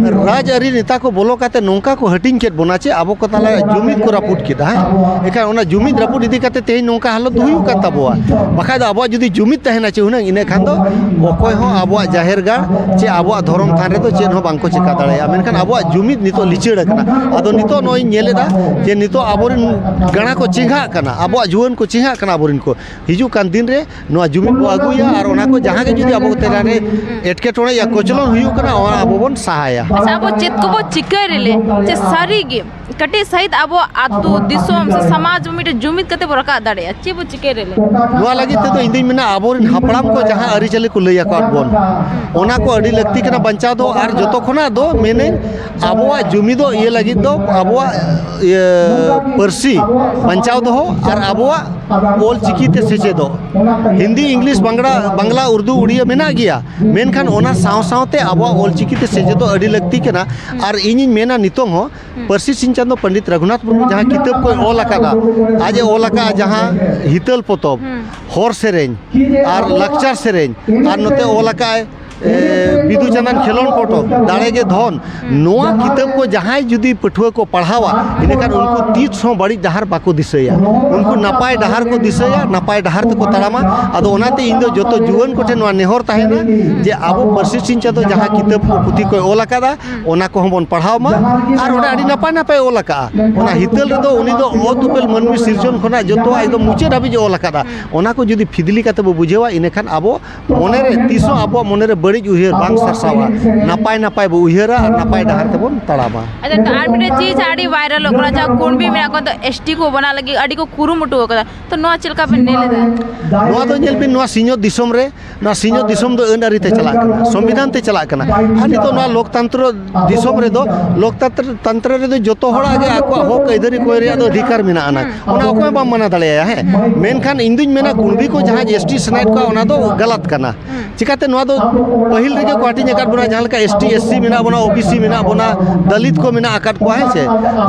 ᱨᱟᱡᱽᱟᱹᱨᱤ ᱱᱮᱛᱟ ᱠᱚ ᱵᱚᱞᱚ ᱠᱟᱛᱮ ᱱᱚᱝᱠᱟ ᱠᱚ ᱦᱟᱹᱴᱤᱧ ᱠᱮᱫ ᱵᱚᱱᱟ, ᱪᱮ ᱟᱵᱚ ᱠᱚ ᱛᱟᱞᱟᱨᱮ ᱡᱩᱢᱤᱫ ᱠᱚ ᱨᱟᱹᱯᱩᱫ ᱠᱮᱫᱟ᱾ ᱦᱮᱸ, ᱮᱱᱠᱷᱟᱱ ᱚᱱᱟ ᱡᱩᱢᱤᱫ ᱨᱟᱹᱯᱩᱫ ᱤᱫᱤ ᱠᱟᱛᱮ ᱛᱮᱦᱮᱧ ᱱᱚᱝᱠᱟ ᱦᱟᱞᱚᱛ ᱫᱚ ᱦᱩᱭᱩᱜ ᱠᱟᱱ ᱛᱟᱵᱚᱣᱟ᱾ ᱵᱟᱠᱷᱟᱡ ᱫᱚ ᱟᱵᱚᱣᱟᱜ ᱡᱩᱫᱤ ᱡᱩᱢᱤᱫ ᱛᱟᱦᱮᱱᱟ ᱪᱮ ᱦᱩᱱᱟᱹᱝ, ᱤᱱᱟᱹ ᱠᱷᱟᱱ ᱫᱚ ᱚᱠᱚᱭ ᱦᱚᱸ ᱟᱵᱚᱣᱟᱜ ᱡᱟᱦᱮᱨ ᱜᱟᱲ ᱪᱮ ᱟᱵᱚᱣᱟᱜ ᱫᱷᱚᱨᱚᱢ ᱛᱷᱟᱱ ᱨᱮᱫᱚ ᱪᱮᱫ ᱦᱚᱸ ᱵᱟᱝ ᱠᱚ ᱪᱮᱠᱟ ᱫᱟᱲᱮᱭᱟᱜᱼᱟ᱾ ᱢᱮᱱᱠᱷᱟᱱ ᱟᱵᱚᱣᱟᱜ ᱡᱩᱢᱤᱫ ᱱᱤᱛᱚᱜ ᱞᱤᱪᱟᱹᱲ ᱟᱠᱟᱱᱟ᱾ ᱟᱫᱚ ᱱᱤᱛᱚᱜ ᱱᱚᱜᱼᱚᱭ ᱤᱧ ᱧᱮᱞᱮᱫᱟ ᱡᱮ ᱱᱤᱛᱚᱜ ᱟᱵᱚᱨᱮᱱ ᱜᱟᱬᱟ ᱠᱚ ᱪᱮᱸᱜᱷᱟᱜ ᱠᱟᱱᱟ, ᱟᱵᱚᱣᱟᱜ ᱡᱩᱣᱟᱹᱱ ᱠᱚ ᱪᱮᱸᱜᱷᱟᱜ ᱠᱟᱱᱟ ᱟᱵᱚᱨᱮᱱ ᱠᱚ᱾ ᱦᱤᱡᱩᱜ ᱠᱟᱱ ᱫᱤᱱ ᱨᱮ ᱱᱚᱣᱟ ᱡᱩᱢᱤᱫ ᱵᱚ ᱟᱹᱜᱩᱭᱟ ᱟᱨ ᱚᱱᱟ ᱠᱚ ᱡᱟᱦᱟᱸ ᱜᱮ ᱡᱩᱫᱤ ᱟᱵᱚ ᱛᱟᱞᱟ ᱨᱮ ᱮᱴᱠᱮᱴᱚᱬᱮ ᱭᱟ ᱠᱚᱪᱞᱚᱱ ᱦᱩᱭᱩᱜ ᱠᱟᱱᱟ, ᱚᱱᱟ ᱟᱵᱚ ᱵᱚᱱ ᱥᱟᱦᱟᱭᱟ᱾ ᱟᱪᱪᱷᱟ, ᱟᱵᱚ ᱪᱮᱫ ᱠᱚᱵᱚ ᱪᱤᱠᱟᱹᱭ ᱨᱮᱞᱮ ᱪᱮ ᱥᱟᱹᱨᱤ ᱜᱮ ᱠᱟᱹᱴᱤᱡ ᱥᱟᱹᱦᱤᱡ ᱟᱵᱚ ᱟᱹᱛᱩ ᱫᱤᱥᱚᱢ ᱥᱮ ᱥᱚᱢᱟᱡᱽ ᱵᱚ ᱢᱤᱫᱴᱮᱱ ᱡᱩᱢᱤᱫ ᱠᱟᱛᱮ ᱵᱚ ᱨᱟᱠᱟᱵ ᱫᱟᱲᱮᱭᱟᱜᱼᱟ? ᱪᱮᱫ ᱵᱚ ᱪᱤᱠᱟᱹᱭ ᱨᱮᱞᱮ? ᱱᱚᱣᱟ ᱞᱟᱹᱜᱤᱫ ᱛᱮᱫᱚ ᱤᱧ ᱫᱩᱧ ᱢᱮᱱᱟ, ᱟᱵᱚᱨᱮᱱ ᱦᱟᱯᱲᱟᱢ ᱠᱚ ᱡᱟᱦᱟᱸ ᱟᱹᱨᱤᱪᱟᱹᱞᱤ ᱠᱚ ᱞᱟᱹᱭ ᱟᱠᱟᱫ ᱵᱚᱱ, ᱚᱱᱟ ᱠᱚ ᱟᱹᱰᱤ ᱞᱟᱹᱠᱛᱤ ᱠᱟᱱᱟ ᱵᱟᱧᱪᱟᱣ ᱫᱚ᱾ ᱟᱨ ᱡᱚᱛᱚ ᱠᱷᱚᱱᱟᱜ ᱫᱚ ᱢᱮᱱᱟᱹᱧ, ᱟᱵᱚᱣᱟᱜ ᱡᱩᱢᱤᱫᱚᱜ ᱤᱭᱟᱹ ᱞᱟᱹᱜᱤᱫ ᱫᱚ ᱟᱵᱚᱣᱟᱜ ᱤᱭᱟᱹ ᱯᱟᱹᱨᱥᱤ ᱵᱟᱧᱪᱟᱣ ᱫᱚᱦᱚ ᱟᱨ ᱟᱵᱚᱣᱟᱜ ᱚᱞ ᱪᱤᱠᱤ ᱛᱮ ᱥᱮᱪᱮᱫᱚᱜ᱾ ᱦᱤᱱᱫᱤ, ᱤᱝᱞᱤᱥ, ᱵᱟᱝᱞᱟ, ᱵᱟᱝᱞᱟ, ᱩᱨᱫᱩ, ᱩᱲᱤᱭᱟ ᱢᱮᱱᱟᱜ ᱜᱮᱭᱟ, ᱢᱮᱱᱠᱷᱟᱱ ᱚᱱᱟ ᱥᱟᱶ ᱥᱟᱶᱛᱮ ᱟᱵᱚᱣᱟᱜ ᱚᱞ ᱪᱤᱠᱤ ᱛᱮ ᱥᱮᱪᱮᱫᱚᱜ ᱟᱹᱰᱤ ᱞᱟᱹᱠᱛᱤ ᱠᱟᱱᱟ᱾ ᱟᱨ ᱤᱧᱤᱧ ᱢᱮᱱᱟ, ᱱᱤᱛᱚᱝ ᱦᱚᱸ ᱯᱟᱹᱨᱥᱤ ᱥᱤᱧ ᱪᱟᱸᱫᱚ ᱯᱚᱱᱰᱤᱛ ᱨᱚᱜᱷᱩᱱᱟᱛᱷ ᱢᱩᱨᱢᱩ ᱡᱟᱦᱟᱸ ᱠᱤᱛᱟᱹᱵ ᱠᱚᱭ ᱚᱞ ᱟᱠᱟᱫᱟ, ᱟᱡ ᱮ ᱚᱞ ᱟᱠᱟᱫᱼᱟ ᱡᱟᱦᱟᱸ ᱦᱤᱛᱟᱹᱞ ᱯᱚᱛᱚᱵ, ᱦᱚᱨ ᱥᱮᱨᱮᱧ ᱟᱨ ᱞᱟᱠᱪᱟᱨ ᱥᱮᱨᱮᱧ, ᱟᱨ ᱱᱚᱛᱮ ᱚᱞ ᱟᱠᱟᱫᱼᱟᱭ, ᱮ, ᱵᱤᱫᱩ ᱪᱟᱸᱫᱟᱱ ᱠᱷᱮᱞᱳᱱ ᱯᱚᱛᱚᱵ, ᱫᱟᱲᱮ ᱜᱮ ᱫᱷᱚᱱ, ᱱᱚᱣᱟ ᱠᱤᱛᱟᱹᱵ ᱠᱚ ᱡᱟᱦᱟᱸᱭ ᱡᱩᱫᱤ ᱯᱟᱹᱴᱷᱩᱣᱟᱹ ᱠᱚ ᱯᱟᱲᱦᱟᱣᱟ, ᱤᱱᱟᱹᱠᱷᱟᱱ ᱩᱱᱠᱩ ᱛᱤᱥ ᱦᱚᱸ ᱵᱟᱹᱲᱤᱡ ᱰᱟᱦᱟᱨ ᱵᱟᱠᱚ ᱫᱤᱥᱟᱹᱭᱟ᱾ ᱩᱱᱠᱩ ᱱᱟᱯᱟᱭ ᱰᱟᱦᱟᱨ ᱠᱚ ᱫᱤᱥᱟᱹᱭᱟ, ᱱᱟᱯᱟᱭ ᱰᱟᱦᱟᱨ ᱛᱮᱠᱚ ᱛᱟᱲᱟᱢᱟ᱾ ᱟᱫᱚ ᱚᱱᱟᱛᱮ ᱤᱧ ᱫᱚ ᱡᱚᱛᱚ ᱡᱩᱣᱟᱹᱱ ᱠᱚᱴᱷᱮᱱ ᱱᱚᱣᱟ ᱱᱮᱦᱚᱨ ᱛᱟᱦᱮᱱᱟ ᱡᱮ ᱟᱵᱚ ᱯᱟᱹᱨᱥᱤ ᱥᱤᱧ ᱪᱟᱸᱫᱚ ᱡᱟᱦᱟᱸ ᱠᱤᱛᱟᱹᱵ ᱠᱚ ᱯᱩᱛᱷᱤ ᱠᱚᱭ ᱚᱞ ᱟᱠᱟᱫᱟ, ᱚᱱᱟ ᱠᱚᱦᱚᱸ ᱵᱚᱱ ᱯᱟᱲᱦᱟᱣ ᱢᱟ᱾ ᱟᱨ ᱚᱸᱰᱮ ᱟᱹᱰᱤ ᱱᱟᱯᱟᱭ ᱱᱟᱯᱟᱭ ᱚᱞ ᱟᱠᱟᱫᱼᱟ᱾ ᱚᱱᱟ ᱦᱤᱛᱟᱹᱞ ᱨᱮᱫᱚ ᱩᱱᱤ ᱫᱚ ᱚᱛ ᱩᱯᱮᱞ ᱢᱟᱹᱱᱢᱤ ᱥᱤᱨᱡᱚᱱ ᱠᱷᱚᱱᱟᱜ ᱡᱚᱛᱚᱣᱟᱜ ᱮᱠᱫᱚᱢ ᱢᱩᱪᱟᱹᱫ ᱦᱟᱹᱵᱤᱡ ᱮ ᱚᱞ ᱟᱠᱟᱫᱼᱟ᱾ ᱚᱱᱟ ᱠᱚ ᱡᱩᱫᱤ ᱯᱷᱤᱫᱽᱞᱤ ᱠᱟᱛᱮ ᱵᱚ ᱵᱩᱡᱷᱟᱹᱣᱟ, ᱤᱱᱟᱹᱠᱷᱟᱱ ᱟᱵᱚ ᱢᱚᱱᱮᱨᱮ ᱛᱤᱥ ᱦᱚᱸ ᱟᱵᱚᱣᱟᱜ ᱢᱚᱱᱮᱨᱮ ᱵᱟᱹᱲᱤᱡ ᱩᱭᱦᱟᱹᱨ ᱵᱟᱝ ᱥᱟᱨᱥᱟᱣᱟ᱾ ᱱᱟᱯᱟᱭ ᱱᱟᱯᱟᱭ ᱵᱚ ᱩᱭᱦᱟᱹᱨᱟ ᱟᱨ ᱱᱟᱯᱟᱭ ᱰᱟᱦᱟᱨ ᱛᱮᱵᱚᱱ ᱛᱟᱲᱟᱢᱟ᱾ ᱟᱪᱪᱷᱟ, ᱛᱚ ᱟᱨ ᱢᱤᱫᱴᱮᱱ ᱪᱤᱡᱽ ᱟᱹᱰᱤ ᱵᱷᱟᱭᱨᱟᱞᱚᱜ ᱠᱟᱱᱟ, ᱡᱟᱦᱟᱸ ᱠᱩᱬᱵᱤ ᱢᱮᱱᱟᱜ ᱠᱚᱣᱟ, ᱛᱚ ᱮᱥ ᱴᱤ ᱠᱚ ᱵᱮᱱᱟᱣ ᱞᱟᱹᱜᱤᱫ ᱟᱹᱰᱤ ᱠᱚ ᱠᱩᱨᱩᱢᱩᱴᱩ ᱟᱠᱟᱫᱟ, ᱛᱚ ᱱᱚᱣᱟ ᱪᱮᱫ ᱞᱮᱠᱟ ᱵᱮᱱ ᱧᱮᱞ ᱮᱫᱟ? ᱱᱚᱣᱟ ᱫᱚ ᱧᱮᱞ ᱵᱤᱱ, ᱱᱚᱣᱟ ᱥᱤᱧᱚᱛ ᱫᱤᱥᱚᱢ ᱨᱮ, ᱱᱚᱣᱟ ᱥᱤᱧᱚᱛ ᱫᱤᱥᱚᱢ ᱫᱚ ᱟᱹᱱ ᱟᱹᱨᱤ ᱛᱮ ᱪᱟᱞᱟᱜ ᱠᱟᱱᱟ, ᱥᱚᱝᱵᱤᱫᱷᱟᱱ ᱛᱮ ᱪᱟᱞᱟᱜ ᱠᱟᱱᱟ᱾ ᱟᱨ ᱱᱤᱛᱚᱜ ᱱᱚᱣᱟ ᱞᱳᱠᱛᱚᱱᱛᱨᱚ ᱫᱤᱥᱚᱢ ᱨᱮᱫᱚ, ᱞᱳᱠᱛᱚᱱᱛᱨᱚ, ᱛᱚᱱᱛᱨᱚ ᱨᱮᱫᱚ ᱡᱚᱛᱚ ᱦᱚᱲᱟᱜ ᱜᱮ ᱟᱠᱚᱣᱟᱜ ᱦᱚᱠ ᱟᱹᱭᱫᱟᱹᱨᱤ ᱠᱚᱭ ᱨᱮᱭᱟᱜ ᱫᱚ ᱚᱫᱷᱤᱠᱟᱨ ᱢᱮᱱᱟᱜ ᱟᱱᱟ᱾ ᱚᱱᱟ ᱚᱠᱚᱭ ᱦᱚᱸ ᱵᱟᱢ ᱢᱟᱱᱟ ᱫᱟᱲᱮᱭᱟᱭᱟ, ᱦᱮᱸ᱾ ᱢᱮᱱᱠᱷᱟᱱ ᱤᱧ ᱫᱩᱧ ᱢᱮᱱᱟ, ᱠᱩᱬᱵᱤ ᱠᱚ ᱡᱟᱦᱟᱸ ᱮᱥ ᱴᱤ ᱥᱟᱱᱟᱭᱮᱫ ᱠᱚᱣᱟ, ᱚᱱᱟ ᱫᱚ ᱜᱟᱞᱟᱛ ᱠᱟᱱᱟ᱾ ᱪᱤᱠᱟᱹᱛᱮ ᱱᱚᱣᱟ ᱫᱚ ᱯᱟᱹᱦᱤᱞ ᱨᱮᱜᱮ ᱠᱚ ᱦᱟᱹᱴᱤᱧ ᱟᱠᱟᱫ ᱵᱚᱱᱟ, ᱡᱟᱦᱟᱸ ᱞᱮᱠᱟ ᱮᱥ ᱴᱤ, ᱮᱥ ᱥᱤ ᱢᱮᱱᱟᱜ ᱵᱚᱱᱟ, ᱳ ᱵᱤ ᱥᱤ ᱢᱮᱱᱟᱜ ᱵᱚᱱᱟ, ᱫᱟᱞᱤᱛ ᱠᱚ ᱢᱮᱱᱟᱜ ᱟᱠᱟᱫ ᱠᱚᱣᱟ, ᱦᱮᱸ ᱥᱮ?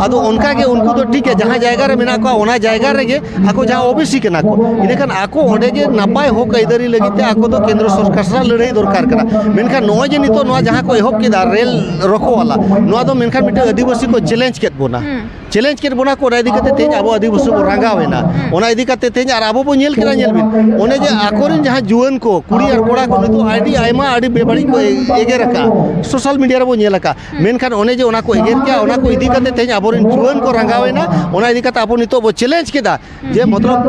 ᱟᱫᱚ ᱚᱱᱠᱟ ᱜᱮ ᱩᱱᱠᱩ ᱫᱚ ᱴᱷᱤᱠ ᱜᱮᱭᱟ, ᱡᱟᱦᱟᱸ ᱡᱟᱭᱜᱟ ᱨᱮ ᱢᱮᱱᱟᱜ ᱠᱚᱣᱟ, ᱚᱱᱟ ᱡᱟᱭᱜᱟ ᱨᱮᱜᱮ ᱟᱠᱚ ᱡᱟᱦᱟᱸ ᱳ ᱵᱤ ᱥᱤ ᱠᱟᱱᱟ ᱠᱚ, ᱤᱱᱟᱹᱠᱷᱟᱱ ᱟᱠᱚ ᱚᱸᱰᱮ ᱜᱮ ᱱᱟᱯᱟᱭ ᱦᱚᱠ ᱟᱹᱭᱫᱟᱹᱨᱤ ᱞᱟᱹᱜᱤᱫ ᱛᱮ ᱟᱠᱚ ᱫᱚ ᱠᱮᱱᱫᱨᱚ ᱥᱚᱨᱠᱟᱨ ᱥᱟᱞᱟᱜ ᱞᱟᱹᱲᱦᱟᱹᱭ ᱫᱚᱨᱠᱟᱨ ᱠᱟᱱᱟ᱾ ᱢᱮᱱᱠᱷᱟᱱ ᱱᱚᱜᱼᱚᱭ ᱡᱮ ᱱᱤᱛᱚᱜ ᱱᱚᱣᱟ ᱡᱟᱦᱟᱸ ᱠᱚ ᱮᱦᱚᱵ ᱠᱮᱫᱟ, ᱨᱮᱞ ᱨᱚᱠᱚᱣᱟᱞᱟ, ᱱᱚᱣᱟ ᱫᱚ ᱢᱮᱱᱠᱷᱟᱱ ᱢᱤᱫᱴᱟᱝ ᱟᱹᱫᱤᱵᱟᱹᱥᱤ ᱠᱚ ᱪᱮᱞᱮᱧᱡᱽ ᱠᱮᱫ ᱵᱚᱱᱟ᱾ ᱦᱩᱸ᱾ ᱪᱮᱞᱮᱧᱡᱽ ᱠᱮᱫ ᱵᱚᱱᱟ ᱠᱚ, ᱚᱱᱟ ᱤᱫᱤ ᱠᱟᱛᱮ ᱛᱮᱦᱮᱧ ᱟᱵᱚ ᱟᱹᱫᱤᱵᱟᱹᱥᱤ ᱵᱚ ᱨᱟᱸᱜᱟᱣ ᱮᱱᱟ᱾ ᱦᱩᱸ᱾ ᱚᱱᱟ ᱤᱫᱤ ᱠᱟᱛᱮ ᱛᱮᱦᱮᱧ ᱟᱨ ᱟᱵᱚ ᱵᱚ ᱧᱮᱞ ᱠᱮᱫᱟ, ᱧᱮᱞ ᱵᱤᱱ, ᱚᱱᱮ ᱡᱮ ᱟᱠᱚᱨᱮᱱ ᱡᱟᱦᱟᱸ ᱡᱩᱣᱟᱹᱱ ᱠᱚ, ᱠᱩᱲᱤ ᱟᱨ ᱠᱚᱲᱟ ᱠᱚ, ᱱᱤᱛᱚᱜ ᱟᱹᱰᱤ ᱟᱭᱢᱟ, ᱟᱹᱰᱤ ᱵᱮᱵᱟᱹᱲᱤᱡ ᱠᱚ ᱮ-, ᱮᱜᱮᱨ ᱟᱠᱟᱫᱼᱟ, ᱥᱳᱥᱟᱞ ᱢᱤᱰᱤᱭᱟ ᱨᱮᱵᱚ ᱧᱮᱞ ᱟᱠᱟᱫᱼᱟ᱾ ᱦᱩᱸ᱾ ᱢᱮᱱᱠᱷᱟᱱ ᱚᱱᱮ ᱡᱮ ᱚᱱᱟ ᱠᱚ ᱮᱜᱮᱨ ᱠᱮᱜᱼᱟ, ᱚᱱᱟ ᱠᱚ ᱤᱫᱤ ᱠᱟᱛᱮ ᱛᱮᱦᱮᱧ ᱟᱵᱚᱨᱮᱱ ᱡᱩᱣᱟᱹᱱ ᱠᱚ ᱨᱟᱸᱜᱟᱣ ᱮᱱᱟ, ᱚᱱᱟ ᱤᱫᱤ ᱠᱟᱛᱮ ᱟᱵᱚ ᱱᱤᱛᱚᱜ ᱵᱚ ᱪᱮᱞᱮᱧᱡᱽ ᱠᱮᱫᱟ᱾ ᱡᱮ ᱢᱚᱛᱞᱚᱵ,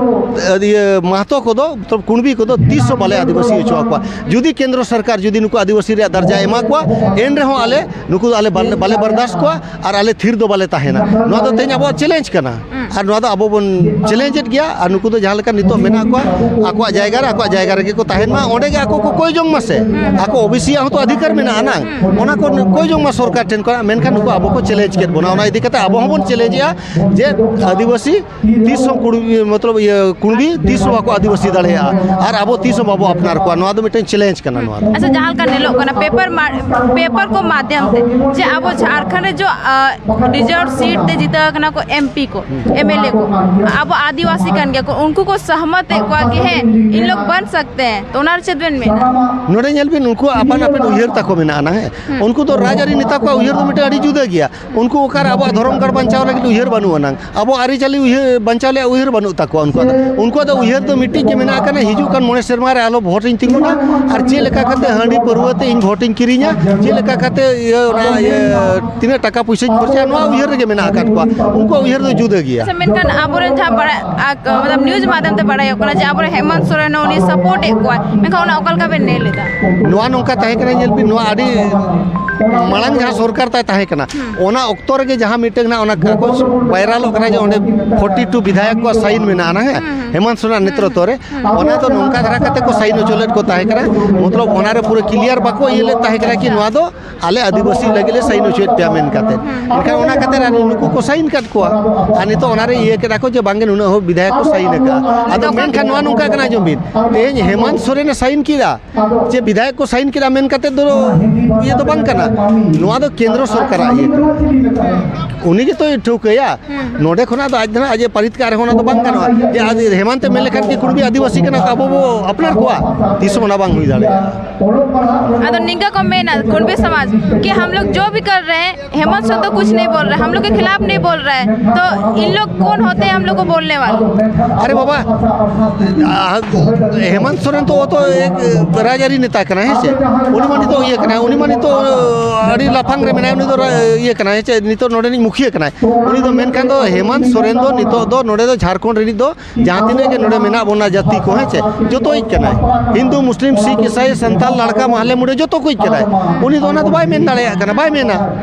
ᱤᱭᱟᱹ, ᱢᱟᱦᱛᱚ ᱠᱚᱫᱚ, ᱢᱚᱛᱞᱚᱵ, ᱠᱩᱬᱵᱤ ᱠᱚᱫᱚ ᱛᱤᱥ ᱦᱚᱸ ᱵᱟᱞᱮ ᱟᱹᱫᱤᱵᱟᱹᱥᱤ ᱦᱚᱪᱚ ᱟᱠᱚᱣᱟ᱾ ᱡᱩᱫᱤ ᱠᱮᱱᱫᱨᱚ ᱥᱚᱨᱠᱟᱨ ᱡᱩᱫᱤ ᱱᱩᱠᱩ ᱟᱹᱫᱤᱵᱟᱹᱥᱤ ᱨᱮᱭᱟᱜ ᱫᱟᱨᱡᱟ ᱮᱢᱟ ᱠᱚᱣᱟ, ᱮᱱ ᱨᱮᱦᱚᱸ ᱟᱞᱮ ᱱᱩᱠᱩ ᱫᱚ ᱟᱞᱮ ᱵᱟᱞᱮ, ᱵᱟᱞᱮ ᱵᱟᱨᱫᱟᱥ ᱠᱚᱣᱟ ᱟᱨ ᱟᱞᱮ ᱛᱷᱤᱨ ᱫᱚ ᱵᱟᱞᱮ ᱛᱟᱦᱮᱱᱟ᱾ ᱱᱚᱣᱟ ᱫᱚ ᱛᱮᱦᱮᱧ ᱟᱵᱚᱣᱟᱜ ᱪᱮᱞᱮᱧᱡᱽ ᱠᱟᱱᱟ᱾ ᱦᱩᱸ᱾ ᱟᱨ ᱱᱚᱣᱟ ᱫᱚ ᱟᱵᱚ ᱵᱚᱱ ᱪᱮᱞᱮᱧᱡᱽ ᱮᱫ ᱜᱮᱭᱟ᱾ ᱟᱨ ᱱᱩᱠᱩ ᱫᱚ ᱡᱟᱦᱟᱸ ᱞᱮᱠᱟ ᱱᱤᱛᱚᱜ ᱢᱮᱱᱟᱜ ᱠᱚᱣᱟ, ᱟᱠᱚᱣᱟᱜ ᱡᱟᱭᱜᱟ ᱨᱮ, ᱟᱠᱚᱣᱟᱜ ᱡᱟᱭᱜᱟ ᱨᱮᱜᱮ ᱠᱚ ᱛᱟᱦᱮᱱ ᱢᱟ, ᱚᱸᱰᱮ ᱜᱮ ᱟᱠᱚ ᱠᱚ ᱠᱚᱭ ᱡᱚᱝ ᱢᱟ ᱥᱮ᱾ ᱦᱩᱸ᱾ ᱟᱠᱚ ᱳ ᱵᱤ ᱥᱤ ᱭᱟᱜ ᱦᱚᱸᱛᱚ ᱚᱫᱷᱤᱠᱟᱨ ᱢᱮᱱᱟᱜᱼᱟ ᱱᱟᱝ, ᱦᱩᱸ᱾ ᱚᱱᱟ ᱠᱚ ᱠᱚᱭ ᱡᱚᱝ ᱢᱟ ᱥᱚᱨᱠᱟᱨ ᱴᱷᱮᱱ ᱠᱷᱚᱱᱟᱜ᱾ ᱢᱮᱱᱠᱷᱟᱱ ᱱᱩᱠᱩ ᱟᱵᱚ ᱠᱚ ᱪᱮᱞᱮᱧᱡᱽ ᱠᱮᱫ ᱵᱚᱱᱟ, ᱚᱱᱟ ᱤᱫᱤ ᱠᱟᱛᱮ ᱟᱵᱚ ᱦᱚᱸᱵᱚᱱ ᱪᱮᱞᱮᱧᱡᱽ ᱮᱜᱼᱟ ᱡᱮ ᱟᱹᱫᱤᱵᱟᱹᱥᱤ ᱛᱤᱥ ᱦᱚᱸ ᱠᱩᱲ-, ᱢᱚᱛᱞᱚᱵ, ᱤᱭᱟᱹ, ᱠᱩᱬᱵᱤ ᱛᱤᱥ ᱦᱚᱸ ᱵᱟᱠᱚ ᱟᱹᱫᱤᱵᱟᱹᱥᱤ ᱫᱟᱲᱮᱭᱟᱜᱼᱟ ᱟᱨ ᱟᱵᱚ ᱛᱤᱥ ᱦᱚᱸ ᱵᱟᱵᱚ ᱟᱯᱱᱟᱨ ᱠᱚᱣᱟ᱾ ᱱᱚᱣᱟ ᱫᱚ ᱢᱤᱫᱴᱮᱱ ᱪᱮᱞᱮᱧᱡᱽ ᱠᱟᱱᱟ᱾ ᱱᱚᱣᱟ ᱫᱚ᱾ ᱟᱪᱪᱷᱟ, ᱡᱟᱦᱟᱸ ᱞᱮᱠᱟ ᱧᱮᱞᱚᱜ ᱠᱟᱱᱟ ᱯᱮᱯᱟᱨ ᱢᱟ-, ᱯᱮᱯᱟᱨ ᱠᱚ ᱢᱟᱫᱷᱭᱚᱢ ᱛᱮ ᱡᱮ ᱟᱵᱚ ᱡᱷᱟᱲᱠᱷᱚᱸᱰ ᱨᱮ ᱡᱚ, ᱟ, ᱨᱤᱡᱟᱨᱵᱷ ᱥᱤᱴ ᱛᱮ ᱡᱤᱛᱟᱹᱣ ᱠᱟᱱᱟ ᱠᱚ ᱮᱢ ᱯᱤ ᱠᱚ, ᱮᱢ ᱮᱞ ᱮ ᱠᱚ, ᱟᱵᱚ ᱟᱹᱫᱤᱵᱟᱹᱥᱤ ᱠᱟᱱ ᱜᱮᱭᱟ ᱠᱚ, ᱩᱱᱠᱩ ᱠᱚ ᱥᱚᱦᱢᱚᱛ ᱮᱫ ᱠᱚᱣᱟ ᱠᱤ ᱦᱮᱸ ᱤᱱ ᱞᱳᱜ ᱵᱟᱱ ᱥᱟᱠᱛᱮ ᱦᱮᱸ, ᱛᱚ ᱚᱱᱟ ᱨᱮ ᱪᱮᱫ ᱵᱮᱱ ᱢᱮᱱᱟ? ᱱᱚᱰᱮ ᱧᱮᱞ ᱵᱤᱱ, ᱩᱱᱠᱩᱣᱟᱜ ᱟᱯᱟᱱ ᱟᱯᱤᱱ ᱩᱭᱦᱟᱹᱨ ᱛᱟᱠᱚ ᱢᱮᱱᱟᱜᱼᱟ ᱱᱟᱝ, ᱦᱮᱸ? ᱦᱩᱸ᱾ ᱩᱱᱠᱩ ᱫᱚ ᱨᱟᱡᱽᱟᱹᱨᱤ ᱱᱮᱛᱟ ᱠᱚᱣᱟᱜ ᱩᱭᱦᱟᱹᱨ ᱫᱚ ᱢᱤᱫᱴᱮᱱ ᱟᱹᱰᱤ ᱡᱩᱫᱟᱹ ᱜᱮᱭᱟ᱾ ᱩᱱᱠᱩ ᱚᱠᱟᱨᱮ ᱟᱵᱚᱣᱟᱜ ᱫᱷᱚᱨᱚᱢ ᱜᱟᱲ ᱵᱟᱧᱪᱟᱣ ᱞᱟᱹᱜᱤᱫ ᱩᱭᱦᱟᱹᱨ ᱵᱟᱹᱱᱩᱜ ᱟᱱᱟᱝ, ᱟᱵᱚ ᱟᱹᱨᱤᱪᱟᱹᱞᱤ ᱩᱭᱦᱟᱹᱨ ᱵᱟᱧᱪᱟᱣ ᱞᱟᱹᱜᱤᱫ ᱩᱭᱦᱟᱹᱨ ᱵᱟᱹᱱᱩᱜ ᱛᱟᱠᱚᱣᱟ ᱩᱱᱠᱩᱣᱟᱜ ᱫᱚ᱾ ᱩᱱᱠᱩᱣᱟᱜ ᱫᱚ ᱩᱭᱦᱟᱹᱨ ᱫᱚ ᱢᱤᱫᱴᱤᱡ ᱜᱮ ᱢᱮᱱᱟᱜ ᱠᱟᱱᱟ, ᱦᱤᱡᱩᱜ ᱠᱟᱱ ᱢᱚᱬᱮ ᱥᱮᱨᱢᱟ ᱨᱮ ᱟᱞᱚ ᱵᱷᱳᱴ ᱤᱧ ᱛᱤᱸᱜᱩᱱᱟ, ᱟᱨ ᱪᱮᱫ ᱞᱮᱠᱟ ᱠᱟᱛᱮ ᱦᱟᱺᱰᱤ ᱯᱟᱹᱨᱣᱟᱹ ᱛᱮ ᱤᱧ ᱵᱷᱳᱴ ᱤᱧ ᱠᱤᱨᱤᱧᱟ, ᱪᱮᱫ ᱞᱮᱠᱟ ᱠᱟᱛᱮ ᱤᱭᱟᱹ, ᱚᱱᱟ ᱤᱭᱟᱹ, ᱛᱤᱱᱟᱹᱜ ᱴᱟᱠᱟ ᱯᱩᱭᱥᱟᱹᱧ ᱠᱷᱚᱨᱪᱟᱭᱟ, ᱱᱚᱣᱟ ᱩᱭᱦᱟᱹᱨ ᱨᱮᱜᱮ ᱢᱮᱱᱟᱜ ᱟᱠᱟᱫ ᱠᱚᱣᱟ᱾ ᱩᱱᱠᱩᱣᱟᱜ ᱩᱭᱦᱟᱹᱨ ᱫᱚ ᱡᱩᱫᱟᱹ ᱜᱮᱭᱟ᱾ ᱟᱪᱪᱷᱟ, ᱢᱮᱱᱠᱷᱟᱱ ᱟᱵᱚᱨᱮᱱ ᱡᱟᱦᱟᱸ ᱵᱟᱲᱟᱭ, ᱟ, ᱠᱚ, ᱢᱚᱛᱞᱚᱵ, ᱱᱤᱭᱩᱡᱽ ᱢᱟᱫᱽᱫᱷᱚᱢ ᱛᱮ ᱵᱟᱲᱟᱭᱚᱜ ᱠᱟᱱᱟ ᱡᱮ ᱟᱵᱚᱨᱮᱱ ᱦᱮᱢᱚᱱᱛ ᱥᱚᱨᱮᱱ ᱦᱚᱸ ᱩᱱᱤ ᱥᱟᱯᱳᱨᱴ ᱮᱫ ᱠᱚᱣᱟᱭ, ᱢᱮᱱᱠᱷᱟᱱ ᱚᱱᱟ ᱚᱠᱟ ᱞᱮᱠᱟ ᱵᱮᱱ ᱧᱮᱞ ᱮᱫᱟ? ᱱᱚᱣᱟ ᱱᱚᱝᱠᱟ ᱛᱟᱦᱮᱸ ᱠᱟᱱᱟ, ᱧᱮᱞ ᱵᱤᱱ, ᱱᱚᱣᱟ ᱟᱹᱰᱤ ᱢᱟᱲᱟᱝ ᱡᱟᱦᱟᱸ ᱥᱚᱨᱠᱟᱨ ᱛᱟᱭ ᱛᱟᱦᱮᱸ ᱠᱟᱱᱟ, ᱚᱱᱟ ᱚᱠᱛᱚ ᱨᱮᱜᱮ ᱡᱟᱦᱟᱸ ᱢᱤᱫᱴᱟᱝ ᱱᱟᱜ ᱚᱱᱟ ᱠᱟᱜᱚᱡᱽ ᱵᱷᱟᱭᱨᱟᱞᱚᱜ ᱠᱟᱱᱟ ᱡᱮ ᱚᱸᱰᱮ ᱯᱷᱳᱨᱴᱤ ᱴᱩ ᱵᱤᱫᱷᱟᱭᱚᱠ ᱠᱚᱣᱟᱜ ᱥᱟᱭᱤᱱ ᱢᱮᱱᱟᱜᱼᱟ ᱱᱟᱝ, ᱦᱮᱸ, ᱦᱮᱢᱟᱱᱛ ᱥᱚᱨᱮᱱ ᱱᱮᱛᱨᱚᱛᱛᱚ ᱨᱮ, ᱚᱱᱟ ᱫᱚ ᱱᱚᱝᱠᱟ ᱫᱷᱟᱨᱟ ᱠᱟᱛᱮ ᱠᱚ ᱥᱟᱭᱤᱱ ᱦᱚᱪᱚ ᱞᱮᱫ ᱠᱚ ᱛᱟᱦᱮᱸ ᱠᱟᱱᱟ, ᱢᱚᱛᱞᱚᱵ ᱚᱱᱟ ᱨᱮ ᱯᱩᱨᱟᱹ ᱠᱞᱤᱭᱟᱨ ᱵᱟᱠᱚ ᱤᱭᱟᱹ ᱞᱮᱫ ᱛᱟᱦᱮᱸ ᱠᱟᱱᱟ ᱠᱤ ᱱᱚᱣᱟ ᱫᱚ ᱟᱞᱮ ᱟᱹᱫᱤᱵᱟᱹᱥᱤ ᱞᱟᱹᱜᱤᱫ ᱞᱮ ᱥᱟᱭᱤᱱ ᱦᱚᱪᱚᱭᱮᱫ ᱯᱮᱭᱟ ᱢᱮᱱ ᱠᱟᱛᱮ᱾ ᱮᱱᱠᱷᱟᱱ ᱚᱱᱟ ᱠᱟᱛᱮ ᱟᱨ ᱱᱩᱠᱩ ᱠᱚ ᱥᱟᱭᱤᱱ ᱠᱟᱫ ᱠᱚᱣᱟ᱾ ᱟᱨ ᱱᱤᱛᱚᱜ ᱚᱱᱟᱨᱮ ᱤᱭᱟᱹ ᱠᱮᱫᱟ ᱠᱚ ᱡᱮ ᱵᱟᱝᱜᱮ ᱱᱩᱱᱟᱹᱜ ᱦᱚᱸ ᱵᱤᱫᱷᱟᱭᱚᱠ ᱠᱚ ᱥᱟᱭᱤᱱ ᱟᱠᱟᱫᱼᱟ᱾ ᱟᱫᱚ ᱛᱚᱠᱷᱚᱱ ᱢᱮᱱᱠᱷᱟᱱ ᱱᱚᱣᱟ ᱱᱚᱝᱠᱟ ᱠᱟᱱᱟ, ᱟᱸᱡᱚᱢ ᱵᱤᱱ, ᱛᱮᱦᱮᱧ ᱦᱮᱢᱟᱱᱛ ᱥᱚᱨᱮᱱᱮ ᱥᱟᱭᱤᱱ ᱠᱮᱫᱟ, ᱪᱮ ᱵᱤᱫᱷᱟᱭᱚᱠ ᱠᱚ ᱥᱟᱭᱤᱱ ᱠᱮᱫᱟ ᱢᱮᱱ ᱠᱟᱛᱮ ᱫᱚ ᱤᱭᱟᱹ ᱫᱚ ᱵᱟᱝ ᱠᱟᱱᱟ᱾ ᱱᱚᱣᱟ ᱫᱚ ᱠᱮᱱᱫᱨᱚ ᱥᱚᱨᱠᱟᱨᱟᱜ ᱤᱭᱟᱹ ᱠᱟᱱᱟ᱾ ᱩᱱᱤ ᱜᱮᱛᱚᱭ ᱴᱷᱟᱹᱣᱠᱟᱹᱭᱟ᱾ ᱱᱚᱰᱮ ᱠᱷᱚᱱᱟᱜ ᱫᱚ ᱟᱡ ᱫᱚ ᱱᱟᱜ ᱟᱡ ᱮ ᱯᱟᱹᱨᱤᱛ ᱠᱟᱜ ᱨᱮᱦᱚᱸ ᱚᱱᱟ ᱫᱚ ᱵᱟᱝ ᱜᱟᱱᱚᱜᱼᱟ ᱡᱮ ᱟᱡ ᱦᱮᱢᱟᱱᱛᱮ ᱢᱮᱱ ᱞᱮᱠᱷᱟᱱ ᱠᱤ ᱠᱩᱲᱢᱤ ᱟᱹᱫᱤᱵᱟᱹᱥᱤ ᱠᱟᱱᱟ ᱠᱚ, ᱟᱵᱚ ᱵᱚ ᱟᱯᱱᱟᱨ ᱠᱚᱣᱟ, ᱛᱤᱥ ᱦᱚᱸ ᱚᱱᱟ ᱵᱟᱝ ᱦᱩᱭ ᱫᱟᱲᱮᱭᱟᱜᱼᱟ᱾ ᱟᱫᱚ ᱱᱤᱝᱠᱟ ᱠᱚ ᱢᱮᱱᱟ ᱠᱩᱲᱢᱤ ᱥᱚᱢᱟᱡᱽ ᱠᱤ ᱦᱟᱢ ᱞᱳᱜ ᱡᱳ ᱵᱷᱤ ᱠᱟᱨ ᱨᱮ ᱦᱮᱸ, ᱦᱮᱢᱚᱱᱛ ᱥᱚᱨᱮᱱ ᱫᱚ ᱠᱩᱪᱷ ᱱᱟᱦᱤᱸ ᱵᱚᱞ ᱨᱟᱦᱟ, ᱦᱟᱢ ᱞᱳᱜ ᱠᱮ ᱠᱷᱤᱞᱟᱯ ᱱᱟᱦᱤᱸ ᱵᱚᱞ ᱨᱟᱦᱟ ᱦᱮᱸ, ᱛᱚ ᱤᱱ ᱞᱳᱜ ᱠᱳᱱ ᱦᱳᱛᱮ ᱦᱮᱸ ᱦᱟᱢ ᱞᱳᱜ ᱠᱳ ᱵᱚᱞᱱᱮ ᱣᱟᱞᱮ? ᱟᱨᱮ ᱵᱟᱵᱟ, ᱟ, ᱦᱮᱢᱚᱱᱛ ᱥᱚᱨᱮᱱ ᱛᱚ, ᱛᱚ ᱮᱠ ᱨᱟᱡᱽᱟᱹᱨᱤ ᱱᱮᱛᱟ ᱠᱟᱱᱟᱭ, ᱦᱮᱸ ᱥᱮ? ᱩᱱᱤ ᱢᱟ ᱱᱤᱛᱚᱜ ᱤᱭᱟᱹ ᱠᱟᱱᱟᱭ, ᱩᱱᱤ ᱢᱟ ᱱᱤᱛᱚᱜ ᱟᱹᱰᱤ ᱞᱟᱯᱷᱟᱝ ᱨᱮ ᱢᱮᱱᱟᱭᱟ, ᱩᱱᱤ ᱫᱚ ᱨᱟ-, ᱤᱭᱟᱹ ᱠᱟᱱᱟᱭ, ᱦᱮᱸ ᱪᱮ? ᱱᱤᱛᱚᱜ ᱱᱚᱰᱮᱱᱤᱡ ᱢᱩᱠᱷᱤᱭᱟᱹ ᱠᱟᱱᱟᱭ᱾ ᱩᱱᱤ ᱫᱚ ᱢᱮᱱᱠᱷᱟᱱ ᱫᱚ ᱦᱮᱢᱚᱱᱛ ᱥᱚᱨᱮᱱ ᱫᱚ ᱱᱤᱛᱚᱜ ᱫᱚ ᱱᱚᱰᱮ ᱫᱚ ᱡᱷᱟᱲᱠᱷᱚᱸᱰ ᱨᱤᱱᱤᱡ ᱫᱚ ᱡᱟᱦᱟᱸ ᱛᱤᱱᱟᱹᱜ ᱜᱮ ᱱᱚᱰᱮ ᱢᱮᱱᱟᱜ ᱵᱚᱱᱟ ᱡᱟᱹᱛᱤ ᱠᱚ, ᱦᱮᱸ ᱪᱮ, ᱡᱚᱛᱚᱭᱤᱡ ᱠᱟᱱᱟᱭ᱾ ᱦᱤᱱᱫᱩ, ᱢᱩᱥᱞᱤᱢ, ᱥᱤᱠᱷ, ᱤᱥᱟᱭ, ᱥᱟᱱᱛᱟᱞ, ᱞᱟᱲᱠᱟ, ᱢᱟᱦᱞᱮ, ᱢᱩᱰᱟᱹ, ᱡᱚᱛᱚ ᱠᱚᱭᱤᱡ ᱠᱟᱱᱟᱭ᱾ ᱩᱱᱤ ᱫᱚ ᱚᱱᱟ ᱫᱚ ᱵᱟᱭ ᱢᱮᱱ ᱫᱟᱲᱮᱭᱟᱜ ᱠᱟᱱᱟ, ᱵᱟᱭ ᱢᱮᱱᱟ᱾